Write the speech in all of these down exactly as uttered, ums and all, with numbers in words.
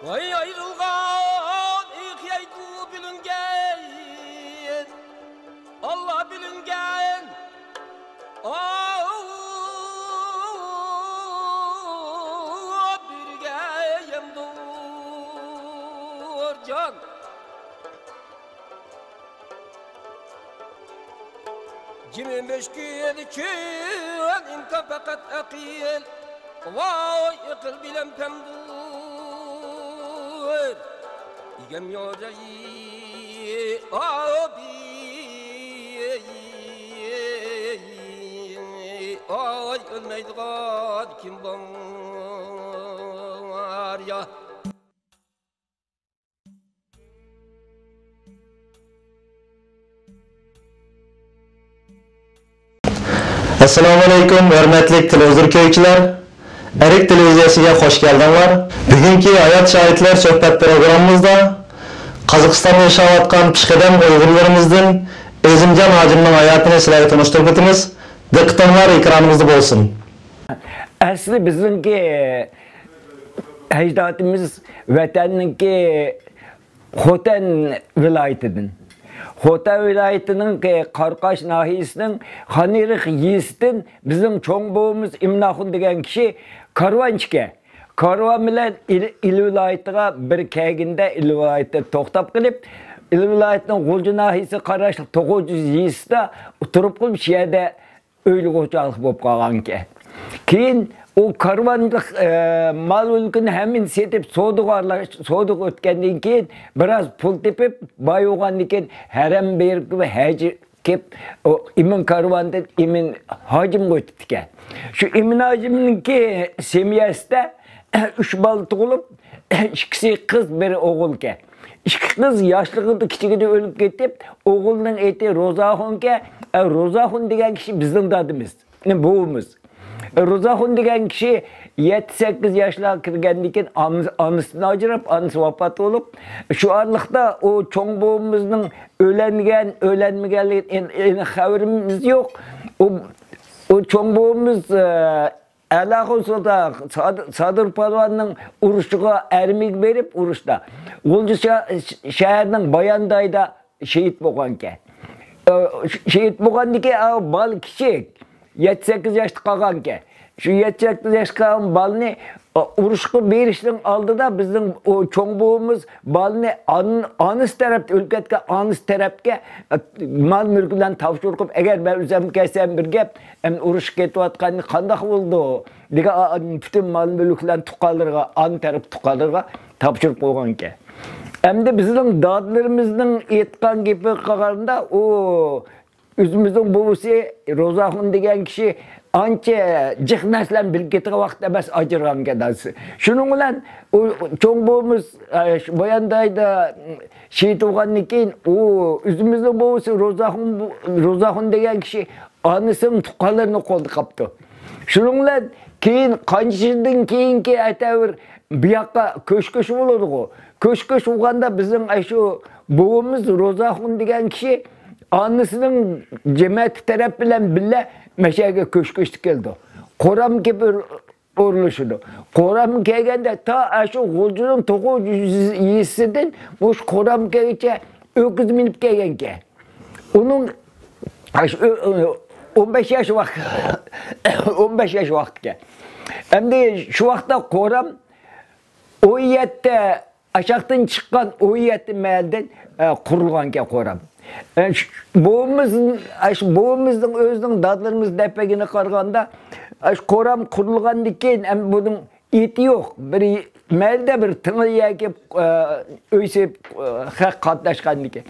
ئاي ئايرىلغان ئېقىيدۇ بىلىنگەن، ئاللا بىلىنگەن. ئاۋۇ بىرگە يەمدۇر جان. جىمى مۈشكۈل چۈن ئىمكان پەقەت ئەقىل. ۋاي ئەقىل بىلەن پەمدۇر ئىگەم يورەي ئابى. ئاي ئۆلمەيدىغان كىم بار يا؟ ئەسسالامۇئەلەيكۇم، ھۆرمەتلىك تېلېۋىزور كۆرگۈچىلەر! ئەرك تېلېۋىزىيەسىگە خۇش كەلدىڭلار. بۈگۈنكى ھايات شاھىتلار سۆھبەت پروگراممىمىزدا قازاقىستاندا ياشاۋاتقان پېشقەدەم ئۇيغۇرلىرىمىزدىن ئېزىمجان ھاجىمنىڭ ھاياتىنى سىلەرگە تونۇشتۇرۇپ ئۆتىمىز. دىققىتىڭلار ئېكرانىمىزدا بولسۇن. ئەسلى بىزنىڭكى ئەجدادىمىز ۋەتەننىڭكى خوتەن ۋىلايىتىدىن. خوتەن ۋىلايىتىنىڭكى قاراقاش ناھىيىسىنىڭ خانئېرىق يېزىسىدىن بىزنىڭ چوڭ بوۋىمىز ئىمىن ئاخۇن دېگەن كىشى كارۋانچىكەن. كارۋان بىلەن ئىل، ئىل ۋىلايىتىغا بىر كەلگىنىدە، ئىل ۋىلايىتىدە توختاپ قېلىپ، ئىل ۋىلايىتىنىڭ غۇلجا ناھىيىسىگە قاراشلىق توققۇز يۈز يېزىسىدا تۇرۇپ قېلىپ، شۇ يەردە ئۆيلۈك ئوچاقلىق بولۇپ قالغانىكەن. كېيىن ئۇ كارۋانلىق، ئە، مال مۈلكىنى ھەممىنى سېتىپ، سودىگەرلەر، سودىغا ئۆتكەندىن كېيىن، بىراز پۇل تېپىپ، باي بولغاندىن كېيىن، ھەرەم بېرىپ، ھەج كېلىپ، ئۇ ئىمىن كارۋاندىن ئىمىن ھاجىمغا ئۆتۈپتىكەن. شۇ ئىمىن ھاجىمنىڭكى سېمىيەسىدە ئۈچ بالا تۇغۇلۇپ، ئىككىسى قىز، بىرى ئوغۇلكەن. ئىككى قىز ياشلىقىدا، كىچىكىدە ئۆلۈپ كېتىپ، ئوغۇلنىڭ ئېتى روزاخۇنكەن. ئە، روزاخۇن دېگەن كىشى بىزنىڭ دادىمىز، بوۋىمىز. ئە، روزاخۇن دېگەن كىشى يەتتە، سەككىز ياشلارغا كىرگەندىن كېيىن ئانىسى، ئانىسىدىن ئاجراپ، ئانىسى ۋاپات بولۇپ، شۇ ئارىلىقتا ئۇ چوڭ بوۋىمىزنىڭ ئۆلەنگەن، ئۆلەنمىگەنلىكىدىن ئېنىق خەۋىرىمىز يوق. ئۇ، ئۇ چوڭ بوۋىمىز، ئە، ئەلاخۇن سۇلتان سادىر، سادىر پالۋاننىڭ ئۇرۇشىغا ئەرمىگە بېرىپ، ئۇرۇشتا غۇلجا شە-، شەھەرنىڭ باياندايدا شېھىت بولغانىكەن. ئە، ش-، شېھىت بولغاندىكىن، ئا، بالا كىچىك، يەتتە، سەككىز ياشتا قالغانىكەن. شۇ يەتتە، سەككىز ياشتا قالغان بالىنى، ئا، ئۇرۇشقا بېرىشنىڭ ئالدىدا بىزنىڭ ئۇ چوڭ بوۋىمىز بالىنى ئان-، ئانىسى تەرەپتە، ئۆلۈپ كەتكەن ئانىسى تەرەپكە، ئە، مال مۈلكى بىلەن تاپشۇرۇپ، ئەگەر مەن ئۆزۈم كەلسەم بىر گەپ، ئەمدى ئۇرۇشقا كېتىۋاتقان قانداق بولىدۇ؟ دېگەن، ئا، پۈتۈن مال مۈلۈك بىلەن تۇغقانلىرىغا، ئانا تەرەپ تۇغقانلىرىغا تاپشۇرۇپ قويغانىكەن. ئەمدى بىزنىڭ دادىلىرىمىزنىڭ ئېيتقان گېپىگە قارىغاندا، ئۇ ئۆزىمىزنىڭ بوۋىسى روزاخۇن دېگەن كىشى ئانچە جىق نەرسىلەرنى بىلىپ كېتىدىغان ۋاقىت ئەمەس، ئاجرىغانىكەن دادىسى. شۇنىڭ بىلەن ئۇ چوڭ بوۋىمىز، ئە، شۇ باياندايدا شېھىت بولغاندىن كېيىن، ئۇ ئۆزىمىزنىڭ بوۋىسى روزاخۇن، روزاخۇن دېگەن كىشى ئانىسىنىڭ تۇغقانلىرىنىڭ قولىدا قاپتۇ. شۇنىڭ بىلەن كېيىن، قانچە يىلدىن كېيىنكى ئەتەۋىر بۇ ياققا كۆچ-كۆچ بولىدىغۇ. كۆچ-كۆچ بولغاندا بىزنىڭ ئاشۇ بوۋىمىز روزاخۇن دېگەن كىشى ئانىسىنىڭ جەمەتى تەرەپ بىلەن بىللە مەشەگە كۆچ-كۆچتە كېلىدۇ. قورام كېلىپ ئور-، ئورۇنلىشىدۇ. قورام كەلگەندە تا ئاشۇ غۇلجىنىڭ توققۇز يۈز يېزىسىدىن مۇشۇ قورام كەلگىچە ئۆكۈز مىنىپ كەلگەنكەن. ئۇنىڭ ئاشۇ ئۆ-، ئۆ-، ئون بەش ياش ۋاقىت، ئون بەش ياش ۋاقىتكەن. ئەمدى شۇ ۋاقىتتا قورام ئون يەتتە، ئاشاقتىن چىققان ئون يەتتە مەھەللىدىن، ئە، قۇرۇلغانكەن قورام. ئە، ش-، بوۋىمىز، ئە، شۇ بوۋىمىزنىڭ ئۆزىنىڭ دادىلىرىمىز دەپ بەرگىنىگە قارىغاندا، ئە، شۇ قورام قۇرۇلغاندىن كېيىن، ئەمدى بۇنىڭ ئېتى يوق. بىر مەھەللىدە بىر تىڭلا يەرگە، ئە، ئۆي سېلىپ، ئە، خەق قاتناشقاندىن كېيىن.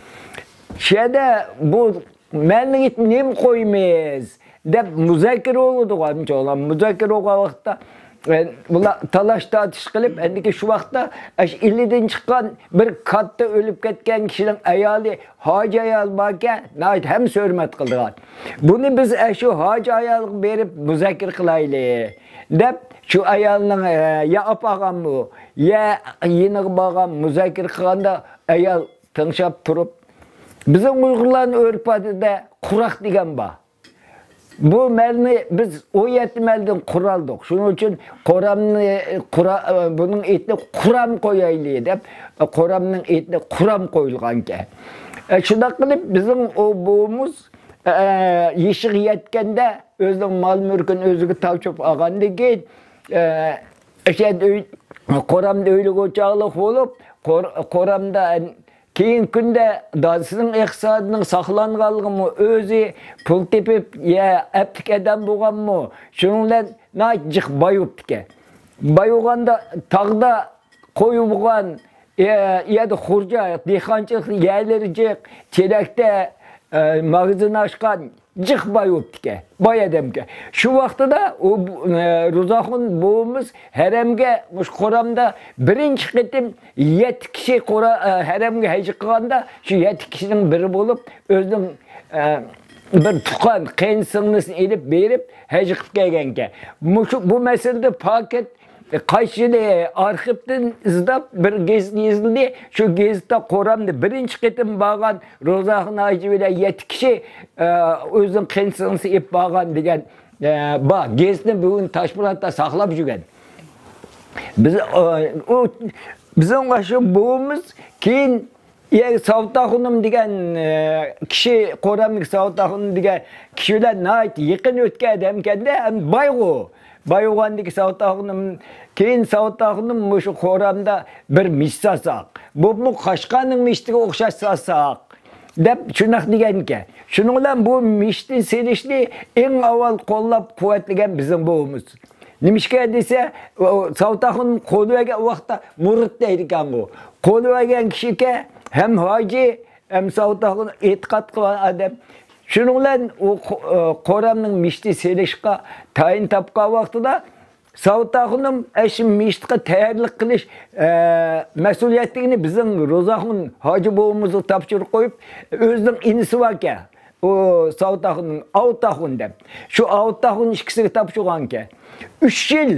شۇ يەردە بۇ مەننىڭ ئېتىنى نېمە قويىمىز دەپ مۇزاكىرە بولىدىغۇ، ئەمچە ئۇلار مۇزاكىرە بولغان ۋاقىتتا، ئە، بۇلار تالاش تارتىش قىلىپ، ئەندىكى شۇ ۋاقىتتا، ئاشۇ ئىلىدىن چىققان بىر كاتتا ئۆلۈپ كەتكەن كىشىنىڭ ئايالى، ھاجى ئايال باركەن، ناھايىتى ھەممىسى ھۆرمەت قىلىدىغان. بۇنى بىز ئاشۇ ھاجى ئايالغا بېرىپ مۇزاكىرە قىلايلى دەپ، شۇ ئايالنىڭ، ئە، يا ئاپارغانمۇ، يا يېنىغا بارغان مۇزاكىرە قىلغاندا، ئايال تىڭشاپ تۇرۇپ، بىزنىڭ ئۇيغۇرلارنىڭ ئۆرپ-ئادىتىدە قۇراق دېگەن بار. بۇ مەلنى بىز ئون يەتتە مەلدىن قۇرالدۇق. شۇنىڭ ئۈچۈن قورامنى، قورا-، بۇنىڭ ئېتىنى قورام قويايلى دەپ، قورامنىڭ ئېتىنى قورام قويۇلغانىكەن. ئە، شۇنداق قىلىپ بىزنىڭ ئۇ بوۋىمىز، ئە، يېشىغا يەتكەندە ئۆزىنىڭ مال-مۈلكىنى ئۆزىگە تاپشۇرۇپ ئالغاندىن كېيىن، ئە، ئەشەدە ئۆي، قورامدا ئۆيلىگۈچاقلىق بولۇپ، قور-، قورامدا كېيىنكى كۈندە دادىسىنىڭ ئىقتىسادىنىڭ ساقلانغانلىقىمۇ ئۆزى پۇل تېپىپ، يە ئەپلىك ئادەم بولغانمۇ، شۇنىڭ بىلەن ناھايىتى جىق باي بوپتىكەن. باي بولغاندا تاغدا قوي بولغان، ئە، يەردە خۇرجا، دېھقانچىلىق يەرلىرى جىق، تېرەكتە، ئە، ماگىزىن ئاچقان، جىق باي بوپتىكەن، باي ئادەمكەن. شۇ ۋاقتىدا ئۇ، ئە، روزاخۇن بوۋىمىز ھەرەمگە، مۇشۇ قورامدا بىرىنچى قېتىم يەتتە كىشى قورا-، ئە، ھەرەمگە ھەج قىلغاندا، شۇ يەتتە كىشىنىڭ بىرى بولۇپ، ئۆزىنىڭ، ئە، بىر تۇغقان قېيىن سىڭلىسىنى ئېلىپ بېرىپ، ھەج قىلىپ كەلگەنكەن. مۇشۇ، بۇ مەسىلىدە پاكىت قايسى يىلى ئارخىپتىن ئىزداپ بىر گېزىت يېزىلدى. شۇ گېزىتتە قورامنى بىرىنچى قېتىم بارغان روزاخۇن ھاجى بىلەن يەتتە كىشى، ئە، ئۆزىنىڭ قېيىنسىڭلىسى ئېلىپ بارغان دېگەن، ئە، بار. گېزىتنى بۈگۈن تاشپولاتتا ساقلاپ يۈرگەن. بىز، ئە، ئۇ، بىزنىڭ شۇ بوۋىمىز كېيىن يە، ساۋۇتئاخۇنۇم دېگەن، ئە، كىشى، قورامدىكى ساۋۇتئاخۇنۇم دېگەن كىشى بىلەن ناھايىتى يېقىن ئۆتكەن ئادەمكەندە، ھەم بايغۇ. باي بولغاندىكى ساۋۇتئاخۇنۇم، كېيىن ساۋۇتئاخۇنۇم مۇشۇ قورامدا بىر مىش سالساق، بولۇپمۇ قاشقارنىڭ مىشتىگە ئوخشاش سالساق، دەپ شۇنداق دېگەنكەن. شۇنىڭ بىلەن بۇ مىشنى سېلىشنى ئەڭ ئاۋۋال قوللاپ قۇۋۋەتلىگەن بىزنىڭ بوۋىمىز. نېمىشقا دېسە، ئۇ، ساۋۇتئاخۇنۇم قول بەرگەن ۋاقىتتا مۇرىت دەيدىكەنغۇ. قول بەرگەن كىشىكەن، ھەم ھاجى، ھەم ساۋۇتئاخۇن ئېتىقاد قىلغان ئادەم. شۇنىڭ بىلەن ئۇ قو-، ئە، قورامنىڭ مىشتى سېلىشقا تايىن تاپقان ۋاقتىدا ساۋۇتئاخۇنۇم ئەشۇ مىشتىقى تەييارلىق قىلىش، ئە، مەسئۇلىيەتلىكىنى بىزنىڭ روزاخۇن ھاجى بوۋىمىزغا تاپشۇرۇپ قويۇپ، ئۆزىنىڭ ئىنىسى باركەن. ئۇ ساۋۇتئاخۇن، ئاۋۇتئاخۇن دەپ. شۇ ئاۋۇتئاخۇن ئىككىسىگە تاپشۇرغانكەن. ئۈچ يىل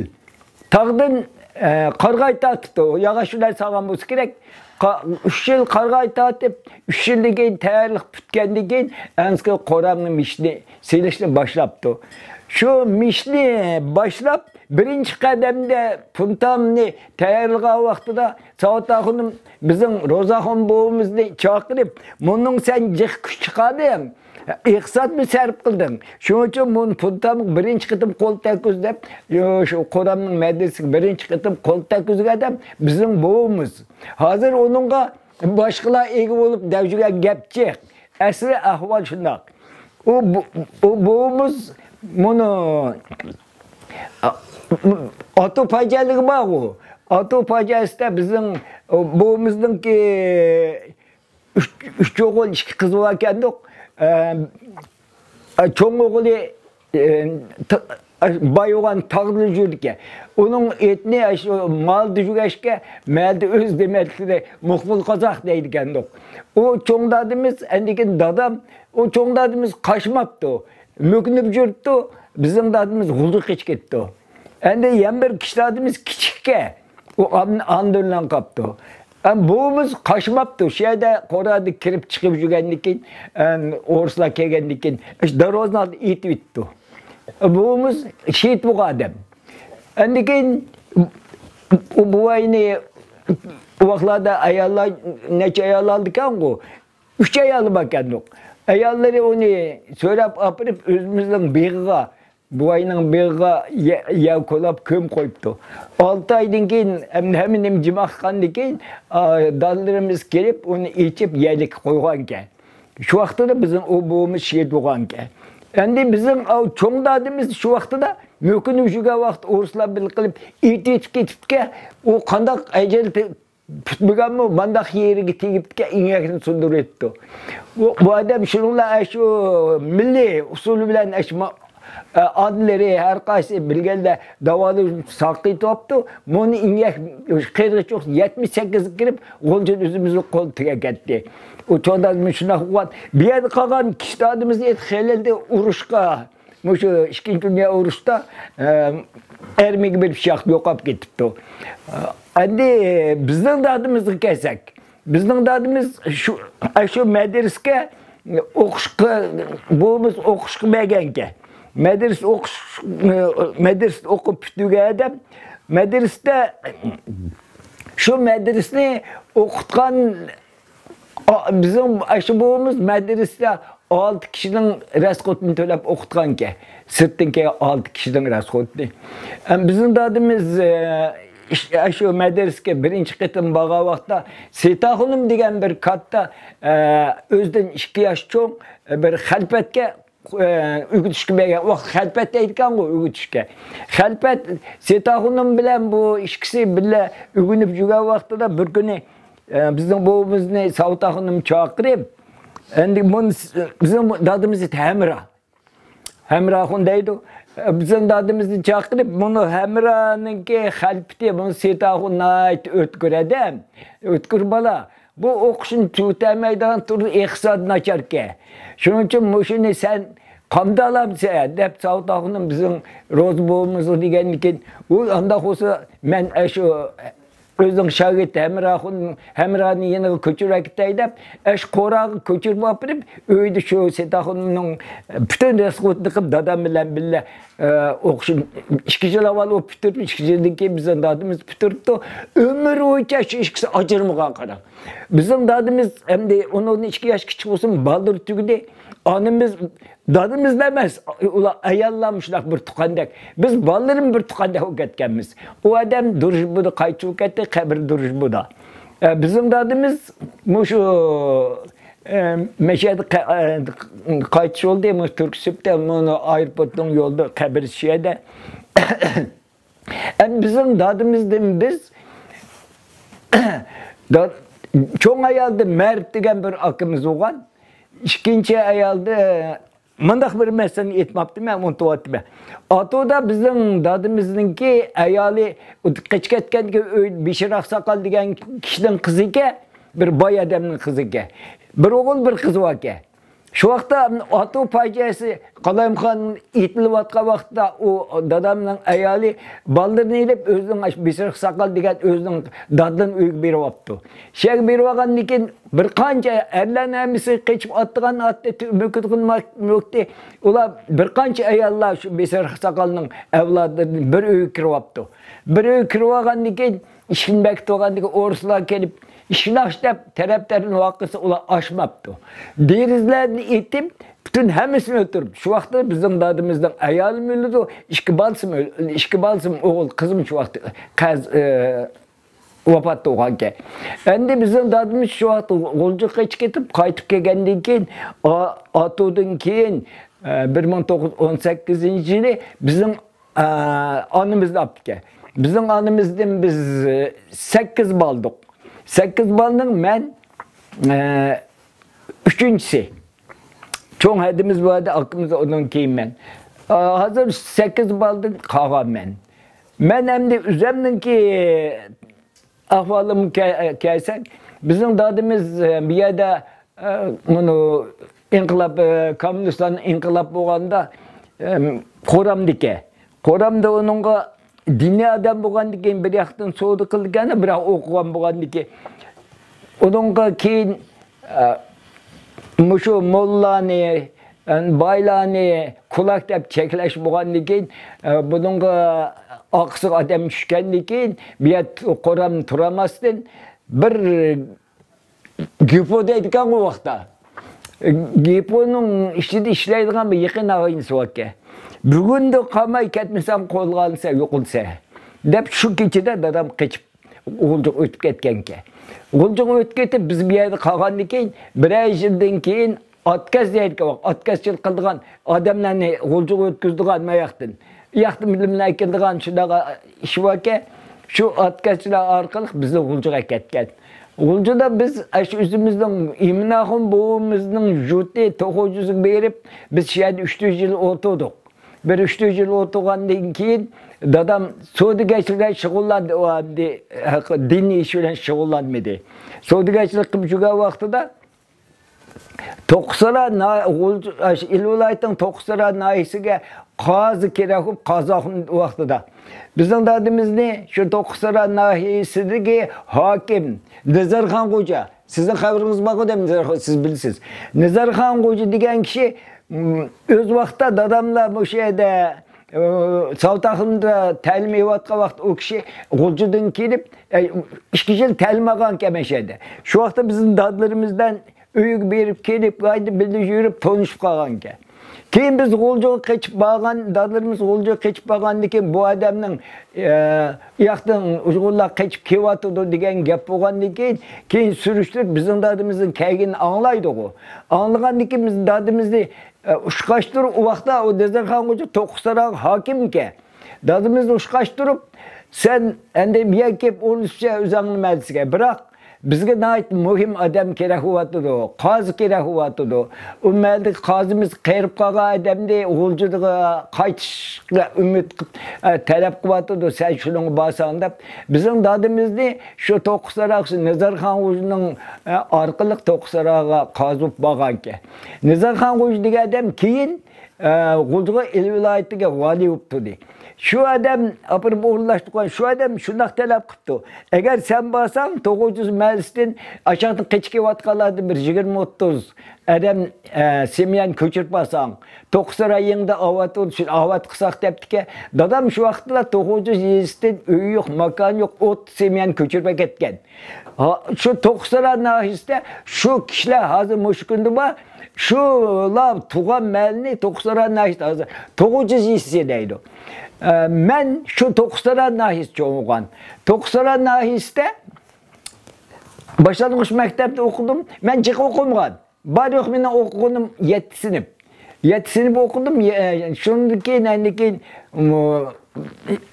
تاغدىن، ئە، قارىغاي تارتىپتۇ. ياغاچ بىلەن سالغان بولسا كېرەك. قا-، ئۈچ يىل قارىغاي تارتىپ، ئۈچ يىلدىن كېيىن تەييارلىق پۈتكەندىن كېيىن، ئەنسىكى قورامنى مىشنى سېلىشنى باشلاپتۇ. شۇ مىشنى باشلاپ، بىرىنچى قەدەمدە پۇنتامنى تەييارلىغان ۋاقتىدا ساۋۇتئاخۇنۇم بىزنىڭ روزاخۇن بوۋىمىزنى چاقىرىپ، مۇنىڭ سەن جىق كۈچ چىقاردىڭ، ئىقتىسادنى سەرپ قىلدىڭ. شۇنىڭ ئۈچۈن مۇنى پۇنتامغا بىرىنچى قېتىم قول تەگكۈز دەپ، شۇ قورامنىڭ مەدرىسىگە بىرىنچى قېتىم قول تەگكۈزگەن ئادەم بىزنىڭ بوۋىمىز. ھازىر ئۇنىڭغا باشقىلار ئىگە بولۇپ دەۋجىگەن گەپ جىق. ئەسلى ئەھۋال شۇنداق. ئۇ بو-، ئۇ بوۋىمىز مۇنۇ ئاتۇ پاجىئەلىكى بارغۇ. ئاتۇ پاجىئەسىدە بىزنىڭ بوۋىمىزنىڭكى ئۈچ، ئۈچ ئوغۇل، ئىككى قىز باركەندۇق. ئە، ئە، چوڭ ئوغلى، ئە، ت-، ئە، باي بولغان تاغدا يۈرىدىكەن. ئۇنىڭ ئېتىنى ئاشۇ مالدا يۈرگەچكە، مەلدە ئۆز دېمەكلىرى مۇقبىل قازاق دەيدىكەندۇق. ئۇ چوڭ دادىمىز، ئەندىكىن دادام، ئۇ چوڭ دادىمىز قاچماپتۇ. مۆكۈنۈپ يۈرۈپتۇ. بىزنىڭ دادىمىز غۇلجىغا قېچىپ كېتىپتۇ. ئەندى يەنە بىر كىچىك دادىمىز كىچىككەن. ئۇ ئان-، ئاندىن بىلەن قاپتۇ. ئەم، بوۋىمىز قاچماپتۇ. شۇ يەردە قورادىن كىرىپ چىقىپ يۈرگەندىن كېيىن، ئەم، ئورۇسلار كەلگەندىن كېيىن، ئىش داروزىنىڭ ئالدىدا ئېتىۋېتىپتۇ. بوۋىمىز شېھىت بولغان ئادەم. ئاندىن كېيىن ئۇ بوۋاينى ئۇ ۋاقىتلاردا ئاياللار، نەچچە ئايال ئالدىكەنغۇ، ئۈچ ئايالى باركەندۇق. ئاياللىرى ئۇنى سۆرەپ ئاپىرىپ، ئۆزىمىزنىڭ بېغىغا، بوۋاينىڭ بېغىغا يە-، يەر كولاپ كۆمۈپ قويۇپتۇ. ئالتە ئايدىن كېيىن، ھەم-، ھەممە نېمە جىم ئاققاندىن كېيىن، ئا، دادىلىرىمىز كېلىپ، ئۇنى ئېچىپ، يەرلىككە قويغانىكەن. شۇ ۋاقتىدا بىزنىڭ ئۇ بوۋىمىز شېھىت بولغانىكەن. ئەمدى بىزنىڭ ئاۋۇ چوڭ دادىمىز شۇ ۋاقتىدا مۆكۈنۈپ يۈرگەن ۋاقىت ئورۇسلار بىللە قىلىپ ئېتىۋېتىپ كېتىپتىكەن. ئۇ قانداق ئەجەل پۈتمىگەنمۇ، مانداق يېرىگە تېگىپتىكەن، ئىڭەكنى سۇندۇرۇۋېتىپتۇ. بۇ، بۇ ئادەم شۇنىڭ بىلەن ئاشۇ مىللىي ئۇسۇل بىلەن ئاشۇ ما-، ئە، ئانىلىرى، ھەر قايسى بىلگەنلەر داۋالىشىپ ساقىيتىۋاپتۇ. مۇنى ئىڭەك قېرىغۇچۇق يەتمىش سەككىزگە كىرىپ، غۇلجىدا ئۆزىمىزنى قول تېگەپ كەتتى. ئۇ چوڭ دادىمىز شۇنداق بولغان. بۇ يەردە قالغان كىچىك دادىمىز خېلىدە ئۇرۇشقا، مۇشۇ ئىككىنچى دۇنيا ئۇرۇشتا، ئە، ئەرمىگە بېرىپ شاق يوقاپ كېتىپتۇ. ئەمدى بىزنىڭ دادىمىزغا كەلسەك، بىزنىڭ دادىمىز شۇ، شۇ مەدرىسىگە ئوقۇشقا، بوۋىمىز ئوقۇشقا بەرگەنكەن. مەدرىسە ئوقۇش، مەدرىسە ئوقۇپ پۈتتۈرگەن ئادەم، مەدرىسىدە شۇ مەدرىسىنى ئوقۇتقان ئا، بىزنىڭ ئاشۇ بوۋىمىز مەدرىسىدە ئالتە كىشىنىڭ رەسخوتىنى تۆلەپ ئوقۇتقانكەن. سىرتتىن كەلگەن ئالتە كىشىنىڭ رەسخوتىنى. ئەم، بىزنىڭ دادىمىز، ئە، ئىش-، ئاشۇ مەدرىسىگە بىرىنچى قېتىم بارغان ۋاقىتتا سېيىتئاخۇنۇم دېگەن بىر كاتتا، ئە، ئۆزىدىن ئىككى ياش چوڭ، ئە، بىر خەلپەتكە ئە، ئۆگىتىشكە بەرگەن. ئۇ خەلپەت دەيدىكەنغۇ ئۆگىتىشكە. خەلپەت سېيىتئاخۇنۇم بىلەن بۇ ئىككىسى بىللە ئۆگىنىپ يۈرگەن ۋاقتىدا بىر كۈنى، ئە، بىزنىڭ بوۋىمىزنى ساۋۇتئاخۇنۇم چاقىرىپ، ئەندى بۇنى س-، بىزنىڭ دادىمىز ھەمرا. ھەمراخۇن دەيدۇ. بىزنىڭ دادىمىزنى چاقىرىپ، بۇنى ھەمرانىڭكى خەلپىتى، بۇنى سېيىتئاخۇن ناھايىتى ئۆتكۈر ئادەم، ئۆتكۈر بالا. بۇ ئوقۇشنى تۈگىتەلمەيدىغان تۇردا ئىقتىسادى ناچاركەن. شۇنىڭ ئۈچۈن مۇشۇنى سەن قامدىلامسەن دەپ ساۋۇتئاخۇنۇم بىزنىڭ روزى بوۋىمىزغا دېگەندىكىن، ئۇ ئانداق بولسا مەن ئاشۇ ئۆزىنىڭ شاگىرتى ھەمراخۇن، ھەمرانى يېنىغا كۆچۈرۈۋەتەي دەپ، ئاشۇ قوراغا كۆچۈرۈپ ئاپىرىپ، ئۆيدە شۇ سېيىتئاخۇنۇمنىڭ پۈتۈن رەسخوتىنى قىلىپ، دادام بىلەن بىللە، ئە، ئوقۇشۇم ئىككى يىل ئاۋۋال ئۇ پۈتتۈردى، ئىككى يىلدىن كېيىن بىزنىڭ دادىمىز پۈتتۈرۈپتۇ. ئۆمۈر بويىچە شۇ ئىككىسى ئاجرىمىغان، قاراڭ. بىزنىڭ دادىمىز ئەمدى ئۇنىڭدىن ئىككى ياش كىچىك بولسىمۇ، بالدۇر تۈگىدى. ئانىمىز، دادىمىزلا ئەمەس، ئۇلار ئاياللارمۇ شۇنداق بىر تۇغقاندەك. بىز بالىلىرىمۇ بىر تۇغقاندەك بولۇپ كەتكەنمىز. ئۇ ئادەم دۇرۇژبۇدا قايتىپ كەتتى، قەبرە دۇرۇژبۇدا. ئە، بىزنىڭ دادىمىز مۇشۇ، ئە، مەشەدە قە-، ئە، قايتىش بولدى، مۇشۇ تۈركىي سۈپتە، مۇنۇ ئايروپورتنىڭ يولىدا قەبرىسى شۇ يەردە. ئەمدى بىزنىڭ دادىمىزدىن بىز، دا-، چوڭ ئايالدا مەرىپ دېگەن بىر ئاكىمىز بولغان. ئىككىنچى ئايالدا مۇنداق بىر مەسىلىنى ئېيتماپتىمەن، ئۇنتۇۋاتىمەن. ئاتۇدا بىزنىڭ دادىمىزنىڭكى ئايالى قېچىپ كەتكەندىكىن، ئۆي بېشىراق ساقال دېگەن كىشىنىڭ قىزى ئىكەن، بىر باي ئادەمنىڭ قىزى ئىكەن. بىر ئوغۇل، بىر قىزى باركەن. شۇ ۋاقىتتا ئاتۇ پاجىئەسى، قالايمىقان ئېتىلىۋاتقان ۋاقىتتا، ئۇ دادامنىڭ ئايالى بالىلىرىنى ئېلىپ، ئۆزىنىڭ ئاشۇ بېشىراق ساقال دېگەن ئۆزىنىڭ دادىلىرىنىڭ ئۆيىگە بېرىۋاپتۇ. شۇ يەرگە بېرىۋالغاندىن كېيىن، بىر قانچە ئەرلەرنىڭ ھەممىسى قېچىپ ئاتتىغان ئاتتى، تۈ-، مۆكۈتكىن ماك-، مۆكتى. ئۇلار بىر قانچە ئاياللار شۇ بېشىراق ساقالنىڭ ئەۋلادلىرىنى بىر ئۆيگە كىرىۋاپتۇ. بىر ئۆيگە كىرىۋالغاندىن كېيىن، ئىشىكنى بېكىتىۋالغاندىن كېيىن، ئورۇسلار كېلىپ، ئىشىكنى ئاچ دەپ، تەرەپ-تەرەپنى ۋارقىرىسا، ئۇلار ئاچماپتۇ. دېرىزىلەرنى ئېتىپ، پۈتۈن ھەممىسىنى ئۆلتۈرۈپ، شۇ ۋاقىتتا بىزنىڭ دادىمىزنىڭ ئايالىمۇ ئۆلىدۇ، ئىككى بالىسىمۇ ئۆل-، ئىككى بالىسىمۇ، ئوغۇل، قىزىمۇ شۇ ۋاقىتتا قەز-، ئە، ۋاپات بولغانىكەن. ئەمدى بىزنىڭ دادىمىز شۇ ۋاقىتتا غۇلجىغا قېچىپ كېتىپ، قايتىپ كەلگەندىن كېيىن، ئا-، ئاتۇدىن كېيىن، ئە، بىر مىڭ توققۇز يۈز ئون سەككىزىنچى يىلى بىزنىڭ، ئە، ئانىمىزنى ئاپتىكەن. بىزنىڭ ئانىمىزدىن بىز، ئە، سەككىز بالىدۇق. سەككىز بالىنىڭ مەن، ئە، ئۈچىنچىسى. چوڭ ھەدىمىز بار ئىدى، ئاكىمىز، ئۇنىڭ كېيىن مەن. ئا، ھازىر سەككىز بالىدىن قالغان مەن. مەن ئەمدى ئۆزۈمنىڭكى ئەھۋالىمغا كە-، كەلسەك، بىزنىڭ دادىمىز، ئە، بۇ يەردە، ئە، مۇنۇ ئىنقىلاب، ئە، كوممۇنىستلارنىڭ ئىنقىلاب بولغاندا، ئە، قورامدىكەن. قورامدا ئۇنىڭغا دىنىي ئادەم بولغاندىكىن بىر ياقتىن سودا قىلىدىكەن، بىراق ئوقۇغان بولغاندىكىن ئۇنىڭغا كېيىن، ئە، مۇشۇ موللانى، ئە، بايلارنى كۇلاك دەپ چەكلەش بولغاندىكىن، ئە، بۇنىڭغا ئارقىسىغا ئادەم چۈشكەندىكىن بۇ يەردە قورام تۇرالماستىن بىر گېپو دەيدىكەن ئۇ ۋاقىتتا. گېپونىڭ ئىچىدە ئىشلەيدىغان بىر يېقىن ئاغىنىسى باركەن. بۈگۈندىن قالماي كەتمىسەڭ، قولغا ئالسا، يوقىلىسەن، دەپ شۇ كېچىدە دادام قېچىپ غۇلجىغا ئۆتۈپ كەتكەنكەن. غۇلجىغا ئۆتۈپ كېتىپ، بىز بۇ يەردە قالغاندىن كېيىن، بىرەر يىلدىن كېيىن ئاتكەش دەيدىكەن، ئاتكەشچىلىك قىلىدىغان ئادەملەرنى غۇلجىغا ئۆتكۈزىدىغان، ماياقتىن، ئۇياقتىن بىلىملەر ئەكېلىدىغان شۇنداق ئىش باركەن، شۇ ئاتكەشچىلەر ئارقىلىق بىزنى غۇلجىغا ئەكەتكەن. غۇلجىدا بىز ئاشۇ ئۆزىمىزنىڭ ئىمىنئاخۇن بوۋىمىزنىڭ يۇرتى توخۇجۈزىگە بېرىپ، بىز شۇ يەردە ئۈچ تۆت يىل ئولتۇردۇق. بىر ئۈچ تۆت يىل ئولتۇرغاندىن كېيىن دادام سودىگەرچىلىك بىلەن شۇغۇللاندى، ئۇ ئەمدى دىنىي ئىش بىلەن شۇغۇللانمىدى. سودىگەرچىلىك قىلىپ يۈرگەن ۋاقتىدا توققۇزتارا نا-، غۇلجا-، ئاشۇ ئىلى ۋىلايىتىنىڭ توققۇزتارا ناھىيەسىگە قازى كېرەك بولۇپ، قازىئاخۇن ۋاقتىدا بىزنىڭ دادىمىزنى شۇ توققۇزتارا ناھىيەسىدىكى ھاكىم نەزەرخان خوجا، سىزنىڭ خەۋىرىڭىز بارغۇ دەپ، نىزارخان، سىز بىلىسىز. نىزارخان غوجا دېگەن كىشى، م، ئۆز ۋاقتىدا داداملار مۇشۇ يەردە، ئە، ساۋۇت ئاخۇنۇمدا تەلىم ئېلىۋاتقان ۋاقىت ئۇ كىشى غۇلجىدىن كېلىپ، ئە، ئىككى يىل تەلىم ئالغانكەن مەشەدە. شۇ ۋاقىتتا بىزنىڭ دادىلىرىمىزدىن ئۆيگە بېرىپ كېلىپ، قايتا بىللە يۈرۈپ تونۇشۇپ قالغانىكەن. كېيىن بىز غۇلجىغا قېچىپ بارغان، دادىلىرىمىز غۇلجىغا قېچىپ بارغاندىن كېيىن، بۇ ئادەمنىڭ، ئە، ئۇياقتىن ئۇيغۇرلار قېچىپ كېلىۋاتىدۇ دېگەن گەپ بولغاندىن كېيىن، كېيىن سۈرۈشتۈرۈپ بىزنىڭ دادىمىزنىڭ كەلگىنىنى ئاڭلايدىغۇ. ئاڭلىغاندىن كېيىن بىز دادىمىزنى، ئە، ئۇچراشتۇرۇپ، ئۇ ۋاقىتتا ئۇ نىزارخان غوجا توققۇزتاراغا ھاكىمكەن. دادىمىزنى ئۇچراشتۇرۇپ، سەن ئەمدى بۇ يەرگە كېلىپ ئورۇنلىشىپ ئۆزۈڭنى مەلىسىگە. بىراق، بىزگە ناھايىتى مۇھىم ئادەم كېرەك بولۇۋاتىدۇ، قازى كېرەك بولۇۋاتىدۇ. ئۇ مەھەللىدىكى قازىمىز قېرىپ قالغان ئادەمدى، غۇلجىغا قايتىشقا ئۈمىد قىپ، ئە، تەلەپ قىلىۋاتىدۇ، سەن شۇنىڭغا بارساڭ دەپ. بىزنىڭ دادىمىزنى شۇ توققۇزتاراق نىزارخان غوجىنىڭ، ئە، ئارقىلىق توققۇزتاراغا قازى بولۇپ بارغانىكەن. نىزارخان غوجا دېگەن ئادەم كېيىن ئە، غۇلجىغا ئىلى ۋىلايىتىگە ۋالىي بوپتۇ دېدى. شۇ ئادەم ئاپىرىپ ئورۇنلاشتۇرغان، شۇ ئادەم شۇنداق تەلەپ قىپتۇ. ئەگەر سەن بارساڭ، توغۇجىز مەھەللىسىدىن ئاشاقتىن قېچىپ كېلىۋاتقانلاردىن بىر يىگىرمە ئوتتۇز ئادەم، ئە، سېميەنى كۆچۈرۈپ بارساڭ، توققۇزتارا يېڭىدا ئاۋات بولدى، شۇنى ئاۋات قىلساق دەپتىكەن. دادام شۇ ۋاقىتلا توغۇجىز يېزىسىدىن ئۆيى يوق، ماكانى يوق، ئوتتۇز سېميەنى كۆچۈرۈپ ئەكەتكەن. ھا، شۇ توققۇزتارا ناھىيىسىدە شۇ كىشىلەر ھازىر مۇشۇ كۈندە بار. شۇلار تۇغان مەھەللىنى توققۇزتارا ناھىيىسى ھازىر توغۇجىز يېزىسى دەيدۇ. ئە، مەن شۇ توققۇزتارا ناھىيىسى چوڭ بولغان. توققۇزتارا ناھىيىسىدە باشلانغۇچ مەكتەپتە ئوقۇدۇم. مەن جىق ئوقۇمىغان. بار يوق مېنىڭ ئوقۇغىنىم يەتتە سىنىپ. يەتتە سىنىپ ئوقۇدۇم. يە-، شۇندىن كېيىن، ئاندىن كېيىن، مۇ-،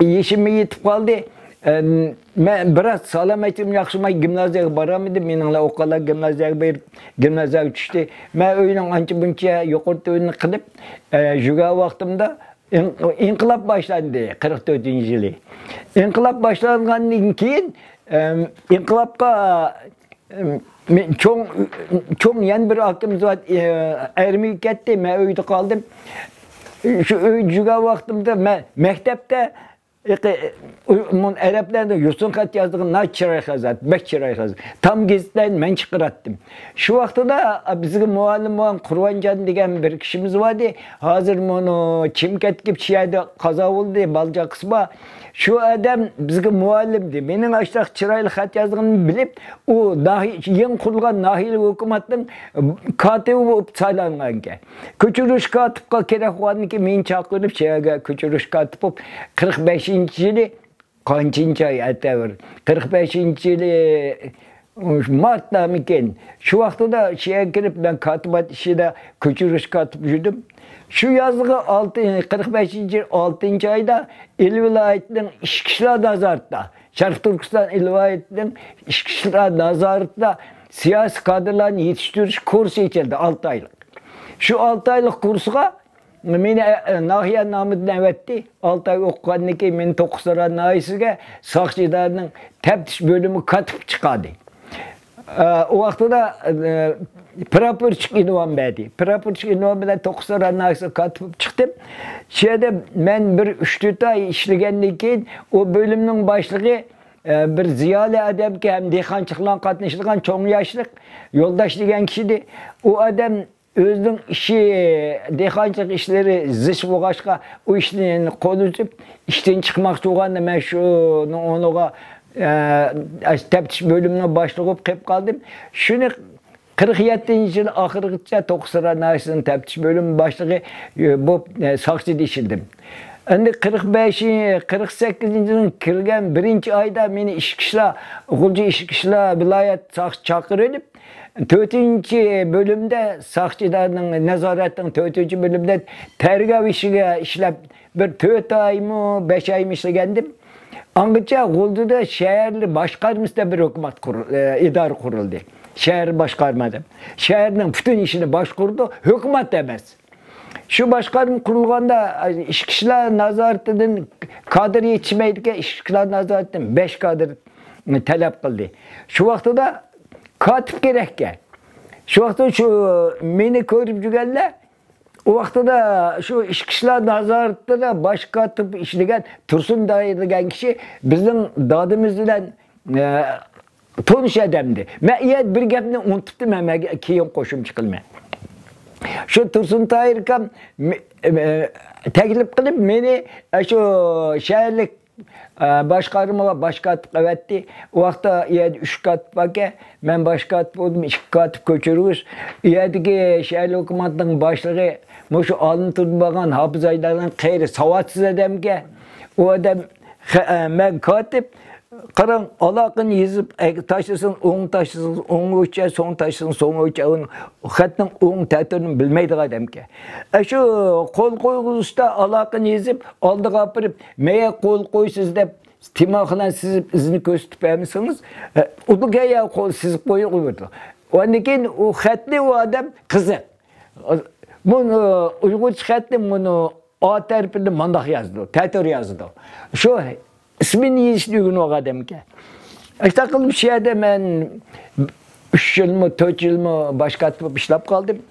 يېشىم يېتىپ قالدى. ئەم، مەن بىراز سالامەتلىكىم ياخشىماي، گىمنازىيەگە بارالمىدىم. مېنىڭلا ئوقۇغانلار گىمنازىيەگە بېرىپ، گىمنازىيەگە چۈشتى. مەن ئۆينىڭ ئانچە-مۇنچە يۇقىرى تۆۋىنىنى قىلىپ، ئە، يۈرگەن ۋاقتىمدا ئىن-، ئىنقىلاب باشلاندى، قىرىق تۆتىنچى يىلى. ئىنقىلاب باشلانغاندىن كېيىن، ئەم، ئىنقىلابقا، ئەم، مېن-، چوڭ، چوڭ يەنە بىر ئاكىمىز بار، ئە، ئارمىيەگە كەتتى، مەن ئۆيدە قالدىم. شۇ ئۆيدە يۈرگەن ۋاقتىمدا مەن مەكتەپتە، ئەرەبلەرنىڭ يوسۇن خەت يازىدىغان ناھايىتى چىرايلىق يازاتتى، بەك چىرايلىق يازاتتى. تام گېزىتلەرنى مەن چىقىراتتىم. شۇ ۋاقتىدا بىزگە مۇئەللىم بولغان قۇرۋانجان دېگەن بىر كىشىمىز بار ئىدى. ھازىر مۇنۇ چىمكەنتكە شۇ يەردە قازا بولدى، بالا چاقىسى بار. شۇ ئادەم بىزگە مۇئەللىم ئىدى. مېنىڭ ئاشۇنداق چىرايلىق خەت يازغىنىمنى بىلىپ، ئۇ ناھىي-، يېڭى قۇرۇلغان ناھىيەلىك ھۆكۈمەتنىڭ كاتىپى بولۇپ سايلانغانىكەن. كۆچۈرۈش كاتىپقا كېرەك بولغاندىن كېيىن مېنى چاقىرىپ، شۇ يەرگە كۆچۈرۈش كاتىپ بولۇپ، قىرىق بەشىنچى يىلى قانچىنچى ئاي ئەتەۋۇر؟ قىرىق بەشىنچى يىلى، مارتتامىكىن؟ شۇ ۋاقتىدا شۇ يەرگە كىرىپ، مەن كاتىبات ئىشىدا كۆچۈرۈش كاتىپ يۈردۈم. شۇ يازغى ئالتە، قىرىق بەشىنچى يىل ئالتىنچى ئايدا ئىلى ۋىلايىتىنىڭ ئىچكى ئىشلار نازارىتىدا، شەرقىي تۈركىستان ئىلى ۋىلايىتىنىڭ ئىچكى ئىشلار نازارىتىدا سىياسىي كادىرلارنى يېتىشتۈرۈش كۇرسى ئېچىلدى، ئالتە ئايلىق. شۇ ئالتە ئايلىق كۇرسقا مېنى، ئە، ناھىيە نامىدىن ئەۋەتتى. ئالتە ئاي ئوقۇغاندىن كېيىن مېنى توققۇزتارا ناھىيەسىگە ساقچى ئىدارىنىڭ تەپتىش بۆلۈمىگە كاتىپ چىقاردى. ئە، ئۇ ۋاقتىدا، ئە، پراپورچىك ئۇنۋان بەردى. پراپورچىك ئۇنۋان بىلەن توققۇزتارا ناھىيەسىگە كاتىپ چىقتىم. شۇ يەردە مەن بىر ئۈچ تۆت ئاي ئىشلىگەندىن كېيىن، ئۇ بۆلۈمنىڭ باشلىقى، ئە، بىر زىيالىي ئادەمكەن ھەم دېھقانچىلىق بىلەن قاتنىشىدىغان چوڭ ياشلىق يولداش دېگەن كىشى ئىدى. ئۇ ئادەم ئۆزىنىڭ ئىشى، دېھقانچىلىق ئىشلىرى زىچ بولغاچقا، ئۇ ئىشنى قول ئۈزۈپ، ئىشتىن چىقماقچى بولغاندا، مەن شۇنىڭ ئورنىغا، ئە، تەپتىش بۆلۈمىنىڭ باشلىقى بولۇپ قېلىپ قالدىم. شۇنى قىرىق يەتتىنچى يىل ئاخىرىغىچە توققۇزتارا ناھىيەسىنىڭ تەپتىش بۆلۈمى باشلىقى، ئە، بولۇپ، ئە، ساقچىدا ئىشلىدىم. ئەمدى قىرىق بەش، قىرىق سەككىزىنچى يىلىڭ كىرگەن بىرىنچى ئايدا مېنى ئىچكى ئىشلار، غۇلجا ئىچكى ئىشلار ۋىلايەت ساقچى چاقىرىۋېلىپ، تۆتىنچى بۆلۈمدە، ساقچى ئىدارىنىڭ نازارەتنىڭ تۆتىنچى بۆلۈمىدە تەرگاۋ ئىشىگە ئىشلەپ، بىر تۆت ئايمۇ، بەش ئايمۇ ئىشلىگەنىدىم. ئاڭغىچە غۇلجىدا شەھەرلەر باشقارمىسىدا بىر ھۆكۈمەت قۇر-، ئە، ئىدارە قۇرۇلدى. شەھەر باشقارما دەپ. شەھەرنىڭ پۈتۈن ئىشىنى باشقۇرىدۇ، ھۆكۈمەت ئەمەس. شۇ باشقارما قۇرۇلغاندا، ئىچكى ئىشلار نازارىتىدىن كادىر يېتىشمەيدىكەن، ئىچكى ئىشلار نازارىتىدىن بەش كادىر تەلەپ قىلدى. شۇ ۋاقتىدا كاتىپ كېرەككەن. شۇ ۋاقتىدا شۇ مېنى كۆرۈپ يۈرگەنلەر، ئۇ ۋاقتىدا شۇ ئىچكى ئىشلار نازارىتىدا باش كاتىپ ئىشلىگەن تۇرسۇن دايى دېگەن كىشى بىزنىڭ دادىمىز بىلەن، ئە، تونۇش ئادەمدى. مەن ئۇ يەردە بىر گەپنى ئۇنتۇپتىمەن، مەن كېيىن قوشۇمچە قىلىمەن. شۇ تۇرسۇن تاھىر ئاكام مې-، ئە، تەكلىپ قىلىپ مېنى، ئە، شۇ شەھەرلىك، ئە، باشقارمىغا باش كاتىپ قىلىۋەتتى. ئۇ ۋاقىتتا ئۇ يەردە ئۈچ كاتىپ باركەن. مەن باش كاتىپ بولدۇم، ئىككى كاتىپ كۆچۈرگۈچ. ئۇ يەردىكى شەھەرلىك ھۆكۈمەتنىڭ باشلىقى مۇشۇ ئالىنتۇردىن بارغان ھاپىز ھەيدەرنىڭ قېرى ساۋاتسىز ئادەمكەن. ئۇ ئادەم خە-، ئە، مەن كاتىپ، قاراڭ، ئالاقىنى يېزىپ، ئەگەر تاشلىسىڭىز، ئوڭ تاشلىسىڭىز، ئوڭغا ئۆچەر، سوڭ تاشلىسىڭىز، سوڭغا ئۆچەر. ئۇنى خەتنىڭ ئوڭ تەتۈرىنى بىلمەيدىغان ئادەمكەن. ئە، شۇ قول قويغۇزۇشتا ئالاقىنى يېزىپ، ئالدىغا ئاپىرىپ، مەيە قول قويسىز دەپ، تىمارخانا سىزىپ، ئىزىنى كۆرسىتىپ بەرمىسىڭىز، ئە، ئۇدۇكەن يا قول سىزىپ قويۇپ قويىدۇ. ئاندىن كېيىن ئۇ خەتنى ئۇ ئادەم قىزىق. بۇنى ئۇيغۇرچە خەتنى بۇنى ئا تەرىپىدە مانداق يازىدۇ، تەتۈر يازىدۇ. شۇ ئىسمىنى يېزىشنى ئۆگىنىۋالغان ئادەمكەن. ئاشۇنداق قىلىپ شۇ يەردە مەن ئۈچ يىلمۇ، تۆت يىلمۇ باش كاتىپ بولۇپ ئىشلەپ قالدىم.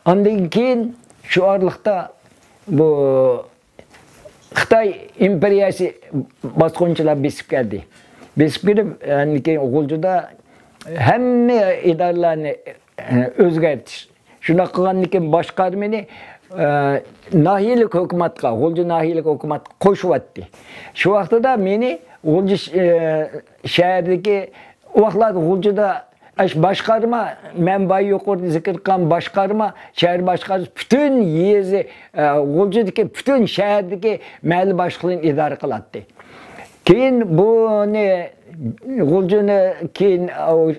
ئاندىن كېيىن شۇ ئارىلىقتا بۇ خىتاي ئىمپېرىيەسى باسقۇنچىلار بېسىپ كەلدى. بېسىپ كېلىپ، ئاندىن كېيىن غۇلجىدا ھەممە ئىدارىلەرنى ئۆزگەرتىش. شۇنداق قىلغاندىن كېيىن باشقارمىنى، ئە، ناھىيەلىك ھۆكۈمەتكە، غۇلجا ناھىيەلىك ھۆكۈمەتكە قوشۇۋەتتى. شۇ ۋاقتىدا مېنى غۇلجا ش-، ئە، شەھەردىكى، ئۇ ۋاقىتلاردا غۇلجىدا ئاشۇ باشقارما، مەن بايا يۇقىرىدا زىكىر قىلغان باشقارما، شەھەر باشقارمىسى پۈتۈن يېزا، ئە، غۇلجىدىكى پۈتۈن شەھەردىكى مەھەللە باشلىقلىرىنى ئىدارە قىلاتتى. كېيىن بۇنى، غۇلجىنى كېيىن ئۇ،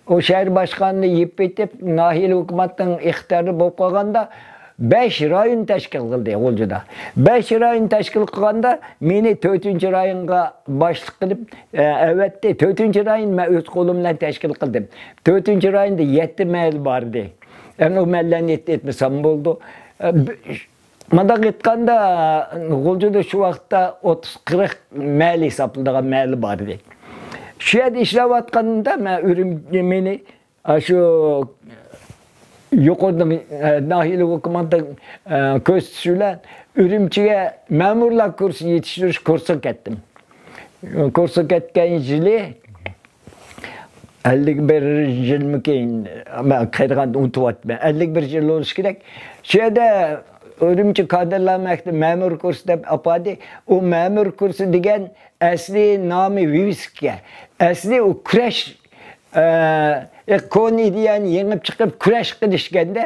ئۇ شەھەر باشقارمىسىنى يېپىپ كېتىپ، ناھىيەلىك ھۆكۈمەتنىڭ ئىختىيارى بولۇپ قالغاندا، بەش رايون تەشكىل قىلدى غۇلجىدا. بەش رايون تەشكىل قىلغاندا، مېنى تۆتىنچى رايونغا باشلىق قىلىپ، ئە، ئەۋەتتى. تۆتىنچى رايون مەن ئۆز قولۇم بىلەن تەشكىل قىلدىم. تۆتىنچى رايوندا يەتتە مەھەللە بار ئىدى. ئەمدى ئۇ مەھەللىلەرنى ئېيت-، ئېيتمىسام بولىدۇ. ئە، ب-، مۇنداق ئېيتقاندا، غۇلجىدا شۇ ۋاقىتتا ئوتتۇز قىرىق مەھەللە ھېسابلىنىدىغان مەھەللە بار ئىدى. شۇ يەردە ئىشلەۋاتقاندا مەن ئۈرۈم-، مېنى، ئاشۇ يۇقىرىدا، ئە، ناھىيەلىك ھۆكۈمەتنىڭ، ئە، كۆرسىتىشى بىلەن ئۈرۈمچىگە مەمۇرلار كۇرسى يېتىشتۈرۈش كۇرسىغا كەتتىم. كۇرسقا كەتكەن يىلى ئەللىك بىر يىلمىكىن، مەن قېرىغاندا ئۇنتۇۋاتىمەن. ئەللىك بىر يىل بولۇشى كېرەك. شۇ يەردە ئۈرۈمچى كادىرلار مەكتىپى مەمۇر كۇرسى دەپ ئاپاردى. ئۇ مەمۇر كۇرسى دېگەن ئەسلى نامى ۋىۋىسكا. ئەسلى ئۇ كۈرەش، ئە، كونا ئىدىيەنى يېڭىپ چىقىپ كۈرەش قىلىشكەندە،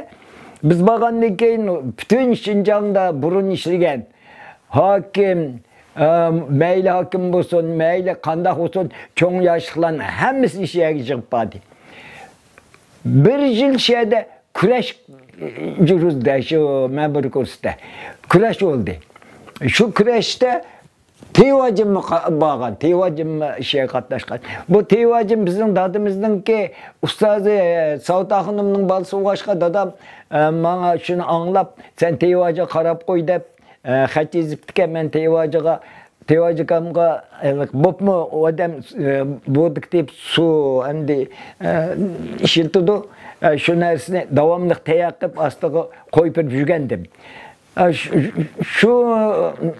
بىز بارغاندىن كېيىن پۈتۈن شىنجاڭدا بۇرۇن ئىشلىگەن ھاكىم، ئە، مەيلى ھاكىم بولسۇن، مەيلى قانداق بولسۇن، چوڭ ياشلىقلارنىڭ ھەممىسىنى شۇ يەرگە يىغىپ باردى. بىر يىل شۇ يەردە كۈرەش يۈرگۈزدى، شۇ مەمۇر كۇرسىدا. كۈرەش بولدى. شۇ كۈرەشتە تىۋاجىممۇ قا-، بارغان، تىۋاجىممۇ ئىشىغا قاتناشقان. بۇ تىۋاجىم بىزنىڭ دادىمىزنىڭكى ئۇستازى، ساۋۇت ئاخۇنۇمنىڭ بالىسى بولغاچقا، دادام، ئە، ماڭا شۇنى ئاڭلاپ، سەن تىۋاجىغا قاراپ قوي دەپ، ئە، خەت يېزىپتىكەن. مەن تىۋاجىغا، تىۋاجىكامغا، ئە، بوپمۇ، ئۇ ئادەم، ئە، بۇ دېتېكتىپ سۇ ئەمدى، ئە، ئىشلىتىدۇ. ئە، شۇ نەرسىنى داۋاملىق تەييار قىلىپ، ئاستىغا قويۇپ بېرىپ يۈرگەنىدىم. ئە، شۇ، شۇ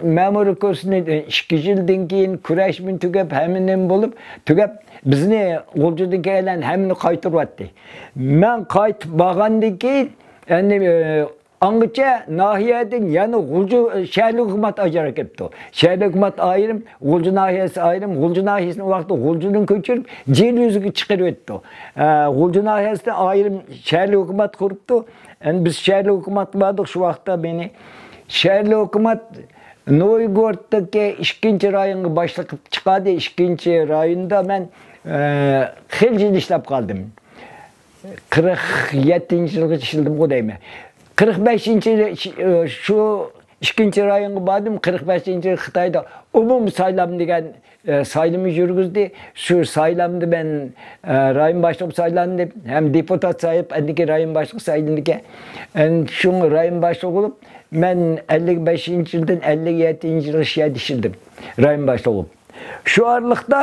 مەمۇرىي كۇرسنى ئىككى يىلدىن كېيىن كۈرەش بىلەن تۈگەپ، ھەممە نېمە بولۇپ تۈگەپ، بىزنى غۇلجىدىن كەلگەن ھەممىنى قايتۇرۇۋەتتى. مەن قايتىپ بارغاندىن كېيىن، يەنى، ئە، ئاڭغىچە ناھىيەدىن يەنە غۇلجا، شەھەرلىك ھۆكۈمەت ئاجرىتىپ كېتىپتۇ. شەھەرلىك ھۆكۈمەت ئايرىم، غۇلجا ناھىيەسى ئايرىم. غۇلجا ناھىيەسىنى ئۇ ۋاقىتتا غۇلجىدىن كۆچۈرۈپ، جىلى يۈزىگە چىقىرىۋېتىپتۇ. ئە، غۇلجا ناھىيەسىدىن ئايرىم شەھەرلىك ھۆكۈمەت قۇرۇپتۇ. ئەمدى بىز شەھەرلىك ھۆكۈمەتكە باردۇق شۇ ۋاقىتتا مېنى. شەھەرلىك ھۆكۈمەت نوۋىگورودتىكى ئىككىنچى رايونغا باشلىق قىلىپ چىقاردى. ئىككىنچى رايوندا مەن، ئە، خېلى يىل ئىشلەپ قالدىم. قىرىق يەتتىنچى يىلغىچە ئىشلىدىمغۇ دەيمەن. قىرىق بەشىنچى يىلى شۇ ئىككىنچى رايونغا باردىم. قىرىق بەشىنچى يىلى خىتايدا ئومۇمىي سايلام دېگەن، ئە، سايلىمى يۈرگۈزدى. شۇ سايلامدا مەن، ئە، رايون باشلىقى سايلاندىم. ھەم دېپۇتات سايلىنىپ، ئەندىكى رايون باشلىقى سايلىنىدىكەن. ئەن-، شۇڭا رايون باشلىقى بولۇپ، مەن ئەللىك بەشىنچى يىلدىن ئەللىك يەتتىنچى يىلغىچە شۇ يەردە ئىشلىدىم. رايون باشلىقى بولۇپ. شۇ ئارىلىقتا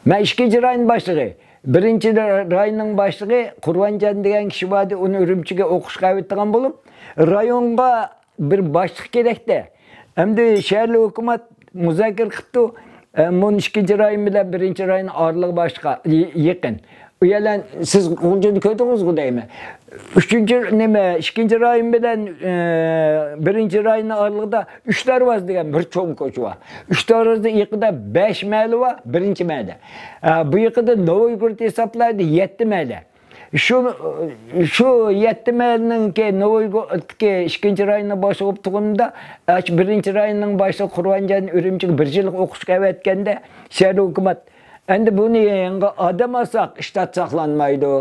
مەن ئىككىنچى رايون باشلىقى، بىرىنچى رايوننىڭ باشلىقى قۇربانجان دېگەن كىشى باردى، ئۇنى ئۈرۈمچىگە ئوقۇشقا ئەۋەتىدىغان بولۇپ، رايونغا بىر باشلىق كېرەكتە. ئەمدى شەھەرلىك ھۆكۈمەت مۇزاكىرە قىپتۇ، ئە، مۇن ئىككىنچى رايون بىلەن بىرىنچى رايون ئارىلىقى باشقا، ي-، يېقىن. ئۇ يەرلەر سىز غۇلجىنى كۆردىڭىزغۇ دەيمەن. ئۈچىنچى، نېمە، ئىككىنچى رايون بىلەن، ئە، بىرىنچى رايوننىڭ ئارىلىقىدا ئۈچ دەرۋازا دېگەن بىر چوڭ كوچا بار. ئۈچ دەرۋازا يېقىدا بەش مەھەللە بار، بىرىنچى مەھەللە. ئە، بۇ يېقىدا نوۋوي گۇرت ھېسابلايدۇ، يەتتە مەھەللە. شۇ، شۇ يەتتە مەھەللىنىڭكى نوۋوي گۇرتتىكى ئىككىنچى رايوننىڭ باشلىقى بولۇپ تۇرغىنىمدا، ئاشۇ بىرىنچى رايوننىڭ باشلىقى قۇربانجان ئۈرۈمچىگە بىر يىللىق ئوقۇشقا ئەۋەتكەندە، شەھەر ھۆكۈمەت، ئەمدى بۇنى يېڭىغا ئادەم ئالساق، ئىشتات ساقلانمايدۇ.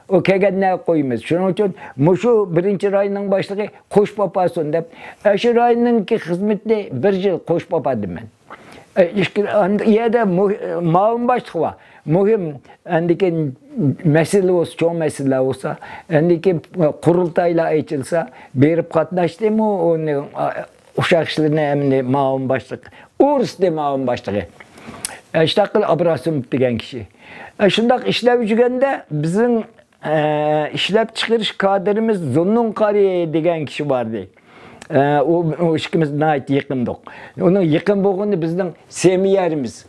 ئۇ كەلگەندە قويىمىز. شۇنىڭ ئۈچۈن مۇشۇ بىرىنچى رايوننىڭ باشلىقى قوشۇپ ئاپارسۇن دەپ، ئاشۇ رايوننىڭكى خىزمىتىنى بىر يىل قوشۇپ ئاپاردىم مەن. ئە، ئىككى، ئەمدى يەردە مۇ-، مۇئاۋىن باشلىق بار. مۇھىم، ئەندىكىن مەسىلە بولسا، چوڭ مەسىلىلەر بولسا، ئەندىكىن قۇرۇلتايلار ئېچىلسا، بېرىپ قاتناشتىمۇ، ئۇنى، ئا، ئۇششاق ئىشلىرىنى ھەممىنى مۇئاۋىن باشلىق، ئۇرۇستى مۇئاۋىن باشلىقى. ئە، شۇنداق قىلىپ ئابراسىموف دېگەن كىشى. ئە، شۇنداق ئىشلەپ يۈرگەندە بىزنىڭ ئە، ئىشلەپچىقىرىش كادىرىمىز زۇننۇن قارى دېگەن كىشى باردى. ئە، ئۇ، ئۇ ئىككىمىز ناھايىتى يېقىندۇق. ئۇنىڭ يېقىن بولغىنى بىزنىڭ سېمىيەرىمىز.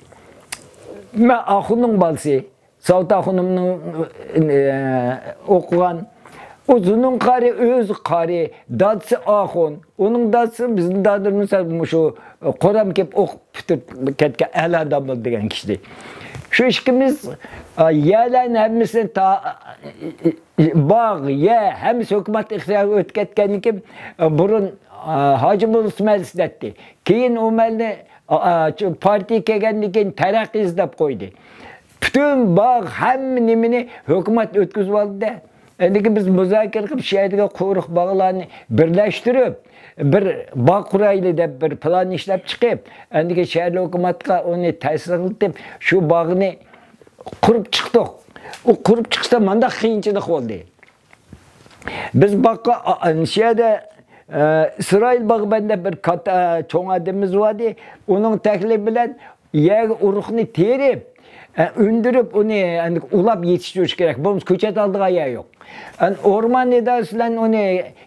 مەن ئاخۇننىڭ بالىسى. ساۋۇت ئاخۇنۇمنىڭ، ئە، ئوقۇغان. ئۇ زۇننۇن قارى، ئۆزى قارى، دادىسى ئاخۇن. ئۇنىڭ دادىسى بىزنىڭ دادىمىز مۇشۇ قورام كېلىپ ئوقۇپ پۈتتۈرۈپ كەتكەن ئەلا دامول دېگەن كىشى. شۇ ئىككىمىز، ئا، يەرلەرنى ھەممىسىنى تا-، باغ، يەر، ھەممىسى ھۆكۈمەت ئىختىيارىغا ئۆتۈپ كەتكەندىن كېيىن، ئا، بۇرۇن، ئا، ھاجى بولۇس مەھەللىسى دەيتتى. كېيىن ئۇ مەھەللىنى، ئا، ئا، شۇ پارتىيە كەلگەندىن كېيىن تەرەققىي ئىزدەپ قويدى. پۈتۈن باغ، ھەممە نېمىنى ھۆكۈمەت ئۆتكۈزۈۋالدى-دە. ئەندىكىن بىز مۇزاكىرە قىلىپ، شۇ يەردىكى قۇرۇق باغلارنى بىرلەشتۈرۈپ، بىر باغ قۇرايلى دەپ بىر پىلان ئىشلەپ چىقىپ، ئەندىكىن شەھەر ھۆكۈمەتكە ئۇنى تەستىقلىتىپ، شۇ باغنى قۇرۇپ چىقتۇق. ئۇ قۇرۇپ چىقسا، مانداق قىيىنچىلىق بولدى. بىز باغقا، ئا، ئا، شۇ يەردە، ئە، ئىسرائىل باغبەن دەپ بىر كاتتا، ئە، چوڭ ئادىمىمىز بار ئىدى. ئۇنىڭ تەكلىپى بىلەن يەرگە ئۇرۇقنى تېرىپ، ئە، ئۈندۈرۈپ، ئۇنى، ئەنە، ئۇلاپ يېتىشتۈرۈش كېرەك. بولمىسا كۆچەت ئالىدىغان يەر يوق. ئەنە، ئورمان ئىدارىسى بىلەن ئۇنى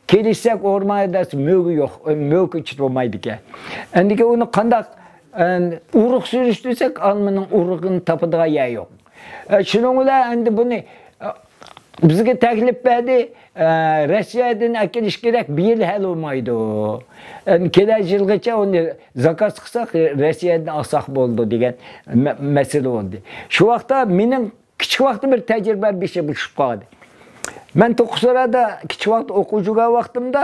كېلىشسەك، ئورمان ئىدارىسى مۆگە يوق، مۆگە ئىچىدە بولمايدىكەن. ئەندىكىن ئۇنى قانداق، ئەنە، ئۇرۇق سۈرۈشتۈرسەك، ئالمىنىڭ ئۇرۇقىنى تاپىدىغان يەر يوق. ئە، شۇنىڭ بىلەن ئەندى بۇنى، ئە، بىزگە تەكلىپ بەردى، ئە، رەسىيەدىن ئەكېلىش كېرەك، بۇ يىل ھەل بولمايدۇ. ئەنە، كېلەر يىلغىچە ئۇنى زاكاز قىلساق، رەسىيەدىن ئالساق بولىدۇ دېگەن مە-، مەسىلە بولدى. شۇ ۋاقىتتا مېنىڭ كىچىك ۋاقتىم بىر تەجرىبە بېشىمغا چۈشۈپ قالدى. مەن توققۇزتارادا كىچىك ۋاقىتتا ئوقۇپ يۈرگەن ۋاقتىمدا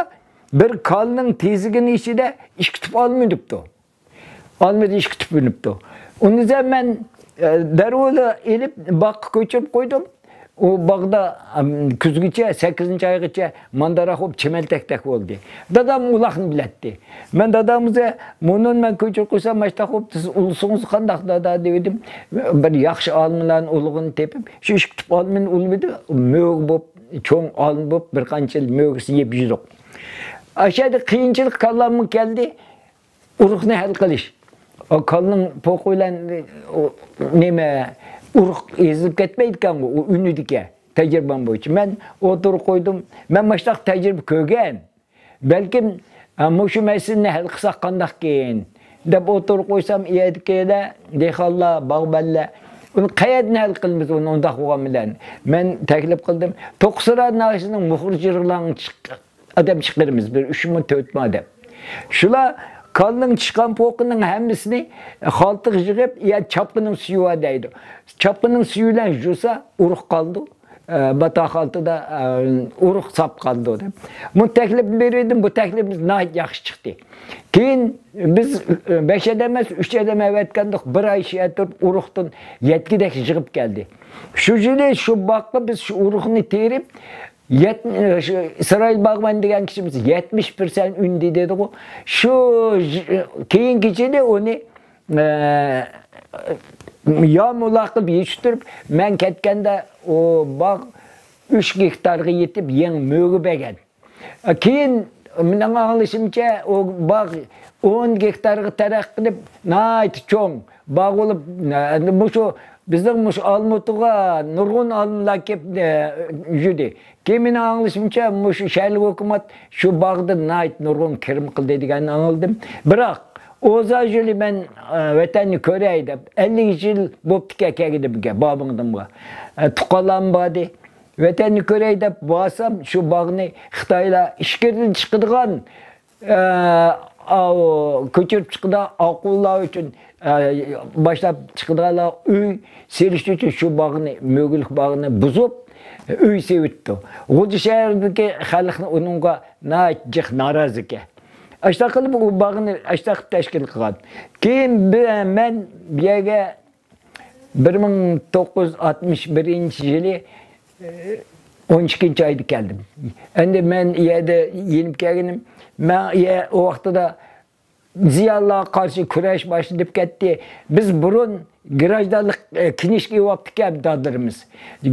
بىر كالىنىڭ تېزىكىنىڭ ئىچىدە ئىككى تۈپ ئالما ئۈنۈپتۇ. ئالمىدىن ئىككى تۈپ ئۈنۈپتۇ. ئۇنى مەن، ئە، دەرۋەلا ئېلىپ باغقا كۆچۈرۈپ قويدۇم. ئۇ باغدا، ئەم، كۈزگىچە، سەككىزىنچى ئايغىچە مانداراق بولۇپ چىمەنتەكتەك بولدى. دادام ئۇلاقنى بىلەتتى. مەن دادامغا، مۇنۇنى مەن كۆچۈرۈپ قويسام، ماشتاق بوپتۇ، سىز ئۇلىسىڭىز قانداق دادا دېۋىدىم. بىر ياخشى ئالمىلارنى ئۇلىغىنى تېپىپ، شۇ ئىككى تۈپ ئالمىنى ئۇلىۋىدى، مۆگە بوپ، چوڭ ئالما بوپ، بىر قانچە يىل مۆگىسى يەپ يۈردۇق. ئاشۇ يەردە قىيىنچىلىق كاللامغا كەلدى. ئۇرۇقنى ھەل قىلىش. ئۇ كالىنىڭ پوقى بىلەن، ئۇ، نېمە، ئۇرۇق ئېزىلىپ كەتمەيدىكەنغۇ، ئۇ ئۈنىدىكەن. تەجرىبەم بويىچە. مەن ئوتتۇرىغا قويدۇم. مەن مۇشۇنداق تەجرىبە كۆرگەن. بەلكىم، ئا، مۇشۇ مەسىلىنى ھەل قىلساق قانداقكىن؟ دەپ ئوتتۇرىغا قويسام، ئۇ يەردىكىلەر، دېھقانلار، باغۋەنلەر، ئۇنى قەيەردىن ھەل قىلىمىز، ئۇنى ئۇنداق بولغان بىلەن. مەن تەكلىپ قىلدىم. توققۇزتارا ناھىيەسىنىڭ مۇخبىرى جىرغىلاڭ چىق-، ئادەم چىقىرىمىز، بىر ئۈچمۇ، تۆتمۇ ئادەم. شۇلار كالىنىڭ چىشقان پوقىنىڭ ھەممىسىنى خالتىغا يىغىپ، يا چاپقىنىڭ سۈيى بار دەيدۇ. چاپقىنىڭ سۈيى بىلەن يۇسا ئۇرۇق قالىدۇ. ئە، ماتا خالتىدا، ئە، ئۇرۇق ساپ قالىدۇ دەپ. بۇ تەكلىپنى بېرىۋىدىم، بۇ تەكلىپىمىز ناھايىتى ياخشى چىقتى. كېيىن بىز، ئە، بەش ئادەم ئەمەس، ئۈچ ئادەم ئەۋەتكەندۇق، بىر ئاي شۇ يەردە تۇرۇپ ئۇرۇقتىن يەتكۈدەك يىغىپ كەلدى. شۇ يىلى شۇ باغقا بىز شۇ ئۇرۇقنى تېرىپ، يەت-، شۇ ئىسرائىل باغۋەن دېگەن كىشىمىز يەتمىش پىرسەنت ئۈندى دېدىغۇ. شۇ ژ-، كېيىنكى يىلى ئۇنى، ئە، يام ئۇلاق قىلىپ يېتىشتۈرۈپ، مەن كەتكەندە ئۇ باغ ئۈچ گېكتارغا يېتىپ، يېڭى مۆگە بەرگەن. كېيىن مېنىڭ ئاڭلىشىمچە، ئۇ باغ ئون گېكتارغا تەرەققىي قىلىپ، ناھايىتى چوڭ باغ بولۇپ، مۇشۇ بىزنىڭ مۇشۇ ئالمۇتىغا نۇرغۇن ئالمىلار كېلىپ، ئە، يۈردى. كېيىن مېنىڭ ئاڭلىشىمچە، مۇشۇ شەھەرلىك ھۆكۈمەت شۇ باغدىن ناھايىتى نۇرغۇن كىرىم قىلدى دېگەننى ئاڭلىدىم. بىراق، ئوزا يىلى مەن، ئە، ۋەتەننى كۆرەي دەپ، ئەللىك يىل بوپتىكەن كەلگىنىمگە، بابىڭدىمغا. ئە، تۇغقانلارمۇ باردى. ۋەتەننى كۆرەي دەپ بارسام، شۇ باغنى خىتايلار ئىچكىرىدىن چىقىدىغان، ئە، ئاۋۇ كۆچۈرۈپ چىقىدىغان ئاقۇللار ئۈچۈن، ئە، باشلاپ چىقىدىغانلار ئۆي سېلىش ئۈچۈن شۇ باغنى، مۆگىلىك باغنى بۇزۇپ، ئۆي سېلىۋېتىپتۇ. غۇلجا شەھىرىدىكى خەلقنى ئۇنىڭغا ناھايىتى جىق نارازى ئىكەن. ئاشۇنداق قىلىپ ئۇ باغنى ئاشۇنداق قىلىپ تەشكىل قىلغان. كېيىن بى-، مەن بۇ يەرگە بىر مىڭ توققۇز يۈز ئاتمىش بىرىنچى يىلى، ئون ئىككىنچى ئايدا كەلدىم. ئەمدى مەن يەردە يېنىپ كەلگىنىم، مەن يە-، ئۇ ۋاقتىدا زىيالىيلارغا قارشى كۈرەش باشلىنىپ كەتتى. بىز بۇرۇن گراژدانلىق، ئە، كىنىشكا ئېلىۋاپتىكەن دادىلىرىمىز.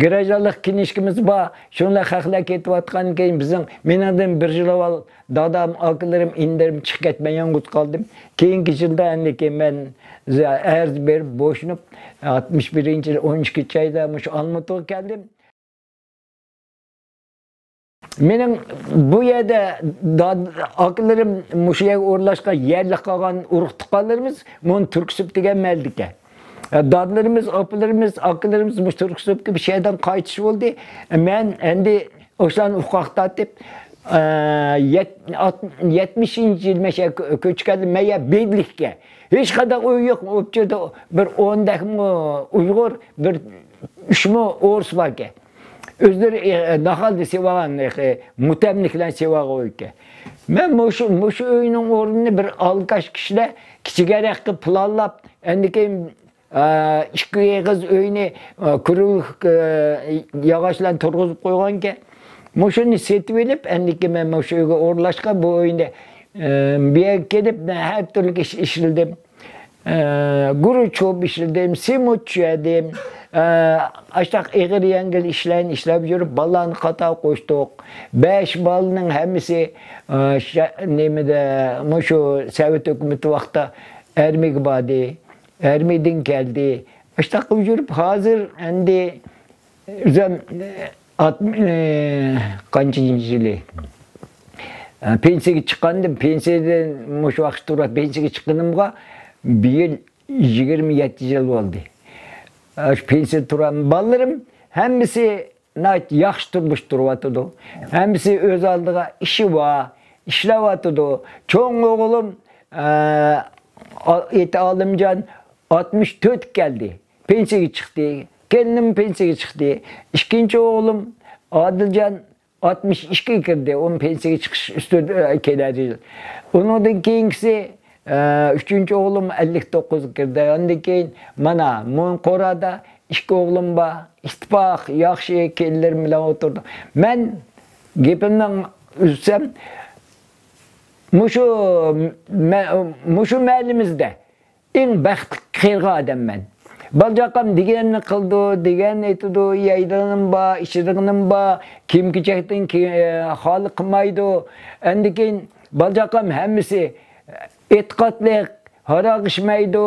گراژدانلىق كىنىشكىمىز بار. شۇنىڭ خەقلەر كېتىۋاتقاندىن كېيىن بىزنىڭ، مېنىڭدىن بىر يىل ئاۋۋال دادام، ئاكىلىرىم، ئىنىلىرىم چىقىپ كەتمەي يالغۇز قالدىم. كېيىنكى يىلدا ئەمدى كېيىن مەن ئەرز بېرىپ بوشىنىپ، ئاتمىش بىرىنچى يىل ئون ئىككىنچى ئايدا مۇشۇ ئالمۇتىغا كەلدىم. مېنىڭ بۇ يەردە داد-، ئاكىلىرىم مۇشۇ يەرگە ئورۇنلاشقان يەرلىك قالغان ئۇرۇق تۇغقانلىرىمىز مۇنۇ تۈركسۈپ دېگەن مەھەللىدىكەن. دادىلىرىمىز، ئاپىلىرىمىز، ئاكىلىرىمىز مۇشۇ تۈركسۈپكە بۇ شەھەردىن قايتىش بولدى. مەن ئەمدى ئوشۇلارنى ئۇقاق تارتىپ، ئە، يەت-، ئات-، يەتمىشىنچى يىل مەشە كۆ-، كۆچۈپ كەلدىم. مەن يە بېدلىككە. ھېچقانداق ئۆي يوق. ئۇ يەردە بىر ئوندەكمۇ ئۇيغۇر، بىر ئۈچمۇ ئورۇس باركەن. ئۆزلىرى، ئە، ناخالدا سېۋىغان، ئە، مۇتەملىكلەرنى سېۋىغان ئىكەن. مەن مۇشۇ، مۇشۇ ئۆينىڭ ئورنىنى بىر ئالكاش كىشىلەر كىچىكرەك قىلىپ پىلانلاپ، ئەندىن كېيىن، ئە، ئىككى ئېغىز ئۆينى، ئە، كۇرۇلۇك، ئە، ياغاچلارنى تۇرغۇزۇپ قويغانىكەن. مۇشۇنى سېتىۋېلىپ، ئەندىن كېيىن مەن مۇشۇ ئۆيگە ئورۇنلاشقان، بۇ ئۆينى، ئە، بۇ يەرگە كېلىپ، مەن ھەر تۈرلۈك ئىش ئىشلىدىم. ئە، گۇرۇچ چوپ ئىشلىدىم، سېمونت چۈشەدىم. ئە، ئاشتاق ئېغىر يەڭگىل ئىشلارنى ئىشلەپ يۈرۈپ، بالىلارنى قاتار قوشتۇق. بەش بالىنىڭ ھەممىسى، ئە، شە-، نېمىدە، مۇشۇ سوۋېت ھۆكۈمىتى ۋاقتىدا ئارمىيەگە باردى. ئارمىيەدىن كەلدى. ئاشتاق قىلىپ يۈرۈپ، ھازىر ئەمدى ئۆزۈم، ئات-، ئە، قانچىنچى يىلى؟ ئە، پېنسىيەگە چىققاندىم، پېنسىيەدىن مۇشۇ ۋاقىت تۇرۇپ پېنسىيەگە چىققىنىمغا بۇ يىل يىگىرمە يەتتە يىل بولدى. ئە، شۇ پېنسىيەدە تۇرۇۋاتىمەن. بالىلىرىم ھەممىسى ناھايىتى ياخشى تۇرمۇش تۇرۇۋاتىدۇ. ھەممىسى ئۆز ئالدىغا ئىشى بار، ئىشلەۋاتىدۇ. چوڭ ئوغلۇم، ئە، ئا-، ئېتى ئالىمجان ئاتمىش تۆتكە كەلدى. پېنسىيەگە چىقتى. كېلىنىم پېنسىيەگە چىقتى. ئىككىنچى ئوغلۇم ئادىلجان ئاتمىش ئىككىگە كىردى. ئۇمۇ پېنسىيەگە چىقىش ئۈستىدە، ئە، كېلەر يىل. ئۇنىڭدىن كېيىنكىسى، ئە، ئۈچىنچى ئوغلۇم ئەللىك توققۇزغا كىردى. ئاندىن كېيىن مانا مۇن قورادا ئىككى ئوغلۇم بار. ئىتتىپاق، ياخشى كېلىنلىرىم بىلەن ئولتۇردۇم. مەن گېپىمنى ئۈزسەم، مۇشۇ مە-، مۇشۇ مەھەللىمىزدە ئەڭ بەختلىك قېرىغان ئادەممەن. بالىچاقام دېگەننى قىلىدۇ، دېگەننى ئېيتىدۇ، يەيدىغىنىم بار، ئىچىدىغىنىم بار، كىيىم-كېچەكتىن كېيىن، ئە، خالىق قىلمايدۇ. ئەندىن كېيىن بالىچاقام ھەممىسى ئېتىقادلىق، ھاراق ئىچمەيدۇ،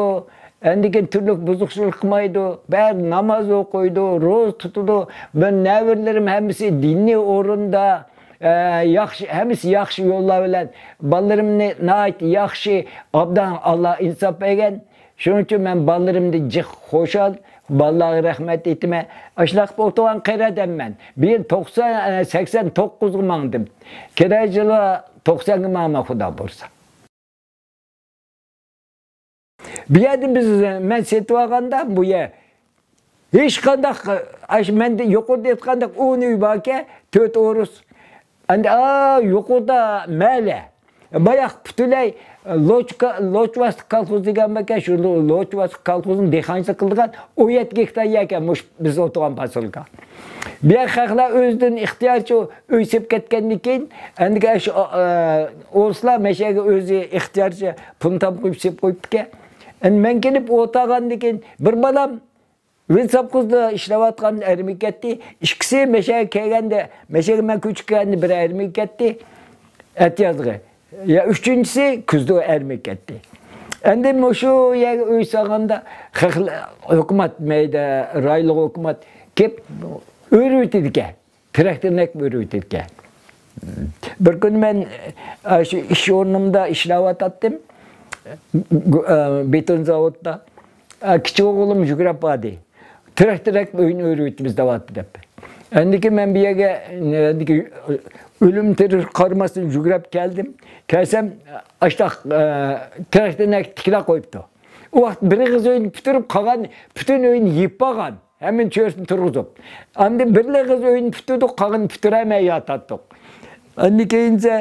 ئەندىن كېيىن تۈرلۈك بۇزۇقچىلىق قىلمايدۇ، بەرىبىر ناماز ئوقۇيدۇ، روزا تۇتىدۇ. مېنىڭ نەۋرىلىرىم ھەممىسى دىنىي ئورۇندا، ئە، ياخشى، ھەممىسى ياخشى يوللار بىلەن بالىلىرىمنى ناھايىتى ياخشى، ئابدان ئاللا ئىنساپ بەرگەن. شۇنىڭ ئۈچۈن مەن بالىلىرىمدىن جىق خۇشال، بالىلارغا رەھمەت ئېيتىمەن. ئاشۇنداق قىلىپ ئولتۇرغان قېرى ئادەممەن. بۇ يىل توقسان، ئە، سەكسەن توققۇزغا ماڭدىم. كېلەر يىلى توقسانغا ماڭىمەن، خۇدا بۇيرۇسا. بۇ يەردە بىز، مەن سېتىۋالغاندا بۇ يەر ھېچقانداق، ئاشۇ مەندە يۇقىرىدا ئېيتقاندەك ئون ئۆي باركەن، تۆت ئورۇس. ئەندى، ئا، يۇقىرىدا مەلە. باياق پۈتۈنلەي لوچكا، لوچۋاس كالخوز دېگەن باركەن، شۇ لو-، لوچۋاس كالخوزنىڭ دېھقانچىلىق قىلىدىغان ئون يەتتە گېكتار يەركەن مۇشۇ بىز ئولتۇرغان پاسىلكا. بۇ يەر خەقلەر ئۆزىدىن ئىختىيارچە ئۆي سېلىپ كەتكەندىن كېيىن، ئەندىكى شۇ، ئا، ئورۇسلار مەشەگە ئۆزى ئىختىيارچە پۇلنى تاپقۇزۇپ سېلىپ قويۇپتىكەن. ئەندى مەن كېلىپ ئولتۇرغاندىن كېيىن بىر بالام ۋىلسوۋخوزدا ئىشلەۋاتقان ئارمىيەگە كەتتى. ئىككىسى مەشەگە كەلگەندە، مەشەگە مەن كۆچۈپ كەلگەندە بىر ئارمىيەگە كەتتى. ئەتىيازغا. يا ئۈچىنچىسى كۈزدە ئارمىيەگە كەتتى. ئەندى مۇشۇ يەرگە ئۆي سالغاندا خەقلەر، ھۆكۈمەت مەيدە، رايونلۇق ھۆكۈمەت كېلىپ ئۆرۈۋېتىدىكەن. تىراكتورنى ئەكىپ ئۆرۈۋېتىدىكەن. بىر كۈنى مەن، ئە، شۇ ئىش ئورنۇمدا ئىشلەۋاتاتتىم. گۇ-، ئە، بېتون زاۋۇتتا، ئە، كىچىك ئوغلۇم يۈگۈرۈپ باردى. تىرەك-تىرەك ئۆينى ئۆرۈۋېتىمىز دەۋاتتى دەپ. ئەندىكىن مەن بۇ يەرگە، ئەندىكىن ئۆلۈم تېرىر قارىماستىن يۈگۈرۈپ كەلدىم. كەلسەم، ئاشتاق، ئە، تىرەكتىن تىكلەپ قويۇپتۇ. ئۇ ۋاقىت بىر ئېغىز ئۆينى پۈتتۈرۈپ، قالغان پۈتۈن ئۆينى يېپىپ بارغان. ھەممىنى چۆرىسىنى تۇرغۇزۇپ. ئاندىن بىر ئېغىز ئۆينى پۈتتۈردۇق، قالغىنىنى پۈتتۈرەلمەي ياتاتتۇق. ئاندىن كېيىنچە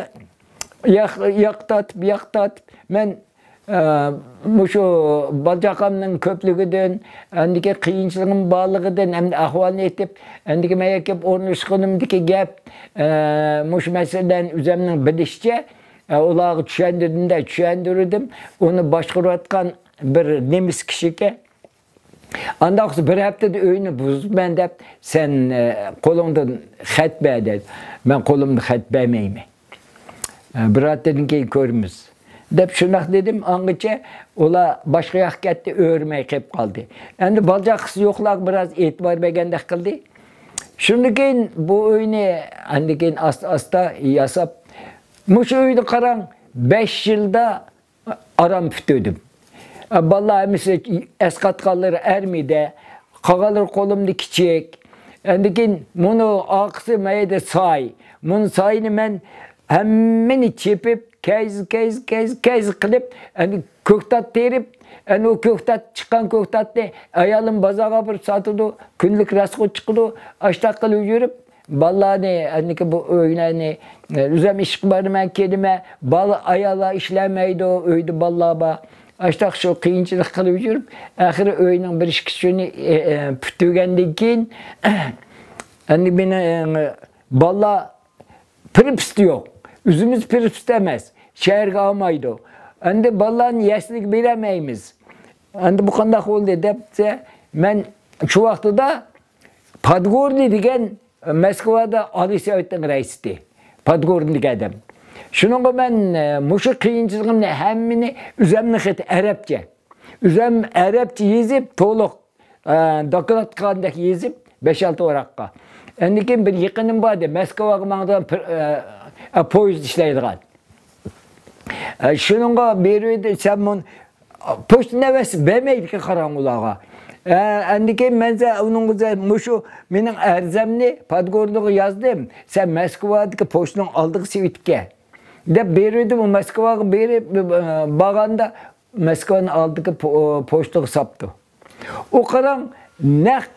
ياق، ياق تارتىپ، ياق تارتىپ، مەن، ئە، مۇشۇ بالا-چاقامنىڭ كۆپلۈكىدىن، ئاندىكى قىيىنچىلىقىم بارلىقىدىن، ئەمدى ئەھۋالنى ئېيتىپ، ئاندىكى مەن كېلىپ ئورۇنلاشقىنىمدىكى گەپ، ئە، مۇشۇ مەسىلىدە ئۆزۈمنىڭ بىلىشىچە، ئە، ئۇلارغا چۈشەندۈردۈم-دە، چۈشەندۈردۈم. ئۇنى باشقۇرۇۋاتقان بىر نېمىس كىشىكەن. ئانداق بولسا بىر ھەپتىدە ئۆينى بۇزىمەن دەپ، سەن، ئە، قولۇڭدىن خەت بەر دەيدۇ. مەن قولۇمدىن خەت بەرمەيمەن. ئە، بىر ھەپتىدىن كېيىن كۆرىمىز. دەپ شۇنداق دېدىم، ئاڭغىچە ئۇلار باشقا ياققا كەتتى، ئۆرمەي قېلىپ قالدى. ئەمدى بالا-چاقىسى يوقلارغا بىراز ئېتىبار بەرگەندەك قىلدى. شۇندىن كېيىن بۇ ئۆينى ئاندىن كېيىن ئاستا-ئاستا ياساپ، مۇشۇ ئۆينى قاراڭ، بەش يىلدا ئاران پۈتتۈردۈم. بالىلار ھەممىسى ئەسقاتقانلىرى ئارمىيەدە، قالغانلىرى قولۇمدا كىچىك. ئاندىن كېيىن مۇنۇ ئارقىسى مەيدە ساي. مۇنۇ ساينى مەن ھەممىنى چېپىپ، كەيز، كەيز، كەيز، كەيز قىلىپ، ئەنە كۆكتات تېرىپ، ئەنە ئۇ كۆكتات، چىققان كۆكتاتنى ئايالىم بازارغا ئاپىرىپ ساتىدۇ، كۈنلۈك راسخوت چىقىدۇ، ئاشتاق قىلىپ يۈرۈپ، بالىلارنى، ئەنىكى بۇ ئۆيلەرنى، ئۆزۈم ئىشقا بارىمەن، كېلىمەن، بالا، ئاياللار ئىشلەمەيدۇ، ئۆيدە بالىلار بار. ئاشتاق شۇ قىيىنچىلىق قىلىپ يۈرۈپ، ئاخىرى ئۆينىڭ بىر ئىككىسىنى، ئە، ئە، پۈتتۈرگەندىن كېيىن، ئەندى مېنى، ئە، بالىلار پىرىپست يوق. ئۆزىمىز پىرىپست ئەمەس. شەھەرگە ئالمايدۇ. ئەندى بالىلارنى يەسلىگە بېرەلمەيمىز. ئەندى بۇ قانداق بولدى دەپسە، مەن شۇ ۋاقتىدا پادگورنىي دېگەن مەسكۋادا ئالىي سوۋېتنىڭ رەئىسى. پادگورنىي دېگەن ئادەم. شۇنىڭغا مەن، ئە، مۇشۇ قىيىنچىلىقىمنى ھەممىنى ئۆزۈمنىڭ خېتى ئەرەبچە. ئۆزۈم ئەرەبچە يېزىپ، تولۇق، ئە، دوكلات قىلغاندەك يېزىپ، بەش-ئالتە ۋاراققا. ئاندىن كېيىن بىر يېقىنىم بار ئىدى، مەسكۋاغا ماڭىدىغان پىر-، ئە، ئە، پويىزدا ئىشلەيدىغان. ئە، شۇنىڭغا بېرىۋىدى، سەن مۇن-، پوچتا نەۋەسى بەرمەيدىكەن قاراڭغۇلارغا. ئە، ئاندىن كېيىن مەن سە-، ئۇنىڭغا سە-، مۇشۇ مېنىڭ ئەرزەمنى پادگورنىغا يازدىم. سەن مەسكۋادىكى پوچتىنىڭ ئالدىغا سېلىۋېتىپ كەل، دەپ بېرىۋىدىم. ئۇ مەسكۋاغا بېرىپ، ئە، بارغاندا، مەسكۋانىڭ ئالدىدىكى پو-، پوچتىغا ساپتۇ. ئۇ قاراڭ، نەق،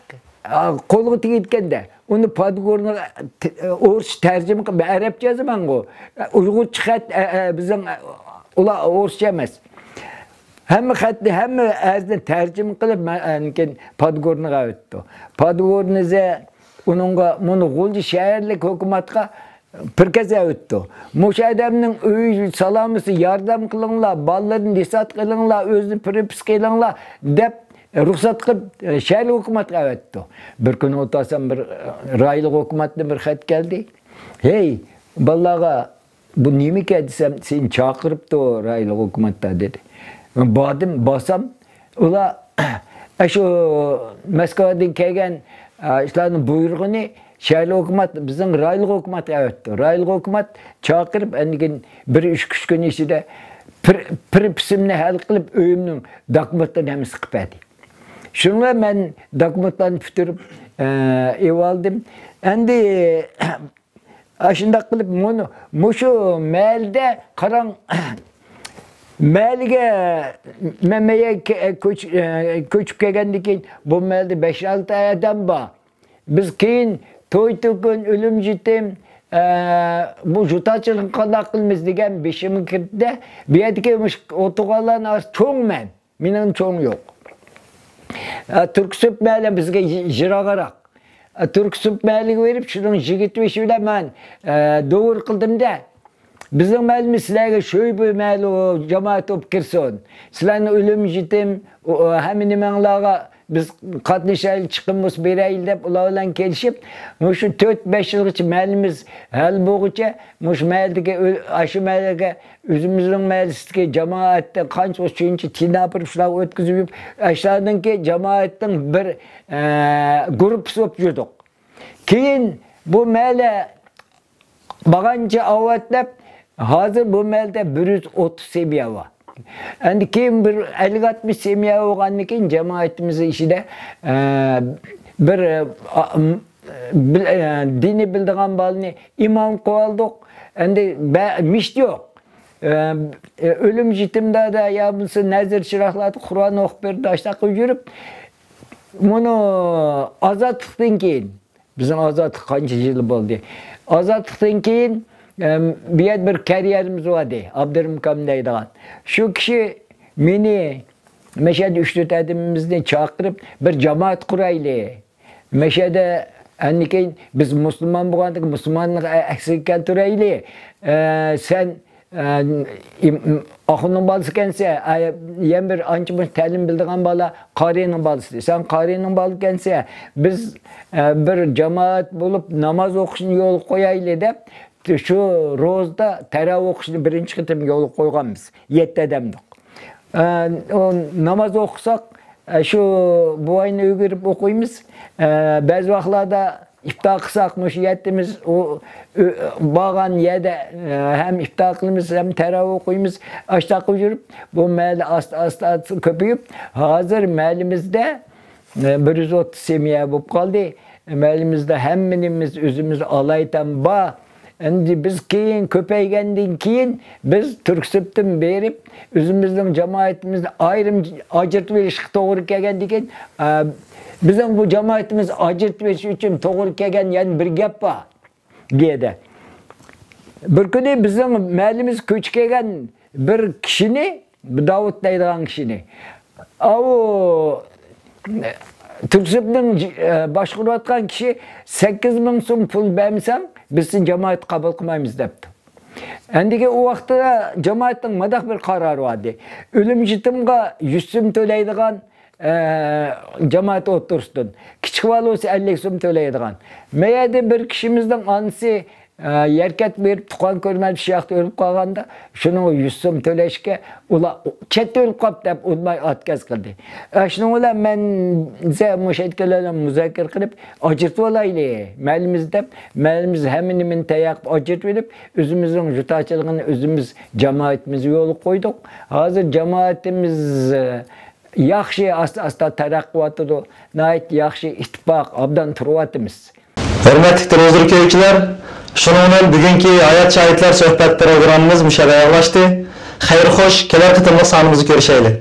ئا، قولغا تېگىدىكەندە، ئۇنى پادگورنىغا ت-، ئورۇسچە تەرجىمە قىلىپ، ئەرەبچە يازىمەنغۇ. ئۇيغۇرچە خەت، ئە، ئە، بىزنىڭ، ئە، ئۇلار ئورۇسچە ئەمەس. ھەممە خەتنى، ھەممە ئەرزنى تەرجىمە قىلىپ، مەن، ئاندىن كېيىن پادگورنىغا ئەۋەتتۇ. پادگورنىزە ئۇنىڭغا، مۇنۇ غۇلجا شەھەرلىك ھۆكۈمەتكە پىركاز ئەۋەتتى. مۇشۇ ئادەمنىڭ ئۆي سالامىسى ياردەم قىلىڭلار، بالىلىرىنى دېسات قىلىڭلار، ئۆزىنى پىرىپس قىلىڭلار دەپ رۇخسەت قىلىپ، شەھەر ھۆكۈمەتكە ئەۋەتتى. بىر كۈنى ئولتۇرسام، بىر رايونلۇق ھۆكۈمەتتىن بىر خەت كەلدى. ھەي، بالىلارغا بۇ نېمىكەن دېسەم، سېنى چاقىرىپتۇ رايونلۇق ھۆكۈمەتتە دېدى. باردىم، بارسام، ئۇلار ئاشۇ مەسكۋادىن كەلگەن، ئە، ئىشلارنىڭ بۇيرۇغىنى شەھەرلىك ھۆكۈمەت، بىزنىڭ رايونلۇق ھۆكۈمەتكە ئەۋەتتى. رايونلۇق ھۆكۈمەت چاقىرىپ، ئاندىن كېيىن بىر ئۈچ، ئۈچ كۈن ئىچىدە پىر-، پىرىپسىمنى ھەل قىلىپ، ئۆيۈمنىڭ دوكۇمېنتلىرىنى ھەممىسىنى قىلىپ بەردى. شۇنىڭ بىلەن مەن دوكۇمېنتلارنى پۈتتۈرۈپ، ئە، ئېلىۋالدىم. ئەمدى ئاشۇنداق قىلىپ، مۇنۇ، مۇشۇ مەھەللىدە قاراڭ، مەھەللىگە مەن، مەن يەرگە كە-، كۆچ-، ئە، كۆچۈپ كەلگەندىن كېيىن، بۇ مەھەللىدە بەش-ئالتە ئادەم بار. بىز كېيىن توي-توكۇن، ئۆلۈم-يېتىم، ئە، بۇ جۇتاچىلىقنى قانداق قىلىمىز دېگەن بېشىمغا كىردى-دە، بۇ يەردىكى مۇشۇ ئولتۇرغانلارنىڭ ئارىسىدا چوڭ مەن. مېنىڭ چوڭ يوق. ئە، تۈركسويۇپ مەھەللە بىزگە يى-، يىراقراق. ئە، تۈركسويۇپ مەھەللىگە بېرىپ، شۇنىڭ يىگىت بېشى بىلەن مەن، ئە، دورا قىلدىم-دە. بىزنىڭ مەھەللىمىز سىلەرگە شۆيبۇ مەھەللە جامائەت بولۇپ كىرسۇن. سىلەرنىڭ ئۆلۈم-يېتىم، ئۇ، ئۇ، ھەممە نېمەڭلارغا بىز قاتنىشايلى، چىقىم بولسا بېرەيلى دەپ، ئۇلار بىلەن كېلىشىپ، مۇشۇ تۆت-بەش يىلغىچە مەھەللىمىز ھەل بولغۇچە، مۇشۇ مەھەللىدىكى ئۆ-، ئاشۇ مەھەللىگە ئۆزىمىزنىڭ مەھەللىسىدىكى جامائەتتىن قانچە بولسا شۇنچە تىنا ئاپىرىپ شۇلارغا ئۆتكۈزۈپ يۈرۈپ، ئاشۇلاردىنكى جامائەتنىڭ بىر، ئە، گۇرۇپپىسى بولۇپ يۈردۇق. كېيىن بۇ مەھەللە بارغانچە ئاۋات دەپ، ھازىر بۇ مەھەللىدە بىر يۈز ئوتتۇز سېمىيە بار. ئەندى كېيىن بىر ئەللىك ئاتمىش سېمىيە بولغاندىن كېيىن جامائىتىمىز ئىچىدە، ئە، بىر، ئە، ئا-، م-، بىل-، ئە، دىننى بىلىدىغان بالىنى ئىمام قىلىۋالدۇق. ئەندى بە-، مىشت يوق. ئە، ئە، ئۆلۈم يېتىمداردا يا بولمىسا نەزىر چىراغلاردا قۇرئان ئوقۇپ بېرىدۇ، ئاشتاق يۈرۈپ. مۇنۇ ئازادلىقتىن كېيىن، بىزنىڭ ئازادلىق قانچە يىل بولدى؟ ئازادلىقتىن كېيىن، ئەم، بۇ يەردە بىر كاريېرىمىز بار ئىدى، ئابدۇرېھىم ئاكام دەيدىغان. شۇ كىشى مېنى، مەشەدە ئۈچ تۆت ئادىمىمىزنى چاقىرىپ، بىر جامائەت قۇرايلى. مەشەدە ئەنكەين بىز مۇسۇلمان بولغاندىكىن مۇسۇلمانلىق ئە-، ئەكسىگە كەلتۈرەيلى. ئە، سەن، ئە، ئىم-، ئىم-، ئاخۇننىڭ بالىسى ئىكەنسەن، ئە، يەنە بىر ئانچە مۇنچە تەلىم بىلىدىغان بالا قارىنىڭ بالىسى. سەن قارىنىڭ بالىسى ئىكەنسەن، بىز، ئە، بىر جامائەت بولۇپ ناماز ئوقۇشنى يولغا قويايلى دەپ، شۇ روزىدا تەراۋىھ ئوقۇشنى بىرىنچى قېتىم يولغا قويغانبىز. يەتتە ئادەمدۇق. ئە، ئۇ ناماز ئوقۇساق، ئە، شۇ بوۋاينى ئۆگىنىپ ئوقۇيمىز. ئە، بەزى ۋاقىتلاردا ئىپتار قىلساق، مۇشۇ يەتتىمىز ئۇ، ئۆ-، بارغان يەردە، ئە، ھەم ئىپتار قىلىمىز، ھەم تەراۋىھ ئوقۇيمىز. ئاشتاق يۈرۈپ، بۇ مەھەللە ئاستا، ئاستا، ئاستا كۆپىيىپ، ھازىر مەھەللىمىزدە، ئە، بىر يۈز ئوتتۇز سېمىيە بولۇپ قالدى. مەھەللىمىزدە ھەممىمىز ئۆزىمىز ئالايىتەن بار. ئەمدى بىز كېيىن كۆپەيگەندىن كېيىن بىز تۈركسىپتىن بېرىپ ئۆزىمىزنىڭ جامائىتىمىزنى ئايرىم ئاجرىتىپ ئېلىشقا توغرا كەلگەندىكىن، ئە، بىزنىڭ بۇ جامائىتىمىز ئاجرىتىپ ئېلىش ئۈچۈن توغرا كەلگەن يەنە بىر گەپ بار. گېدە. بىر كۈنى بىزنىڭ مەھەللىمىزگە كۆچۈپ كەلگەن بىر كىشىنى، بۇ داۋۇت دەيدىغان كىشىنى، ئاۋۇ تۈركسىپنىڭ، ئە، باشقۇرۇۋاتقان كىشى سەككىز مىڭ سوم پۇل بەرمىسەڭ، بىز سېنى جامائەتكە قوبۇل قىلمايمىز دەپتۇ. ئەندىكى ئۇ ۋاقىتتا جامائەتنىڭ مۇنداق بىر قارارى بار ئىدى. ئۆلۈم يېتىمغا يۈز سوم تۆلەيدىغان، ئە، جامائەت ئوتتۇرىسىدىن. كىچىك بالا بولسا ئەللىك سوم تۆلەيدىغان. مەيەردە بىر كىشىمىزنىڭ ئانىسى، ئە، يەركەت بېرىپ تۇغقان كۆرمەي شۇ ياقتا ئۆلۈپ قالغاندا، شۇنىڭغا يۈز سوم تۆلەشكە ئۇلار چەتتە ئۆلۈپ قاپتۇ دەپ ئۇنىماي ئاتكاز قىلدى. ئە، شۇنىڭ بىلەن مەن مۇشۇ يەرگە كېلىپ مۇزاكىرە قىلىپ ئاجرىتىۋالايلى مەھەللىمىز دەپ، مەھەللىمىز ھەممە نېمىنى تەييار قىلىپ ئاجرىتىۋېلىپ، ئۆزىمىزنىڭ جۇتاچىلىقىنى ئۆزىمىز جامائىتىمىز يولغا قويدۇق. ھازىر جامائىتىمىز، ئە، ياخشى، ئاستا-ئاستا تەرەققىي قىلىۋاتىدۇ. ناھايىتى ياخشى، ئىتتىپاق، ئابدان تۇرۇۋاتىمىز. ھۆرمەتلىك تېلېۋىزور كۆرگۈچىلەر، شۇنىڭ بىلەن بۈگۈنكى ھايات شاھىتلار سۆھبەت پروگراممىمىز مۇشۇ يەردە ئاياغلاشتى. خەير خوش، كېلەر قېتىملىق سانىمىزدا كۆرۈشەيلى.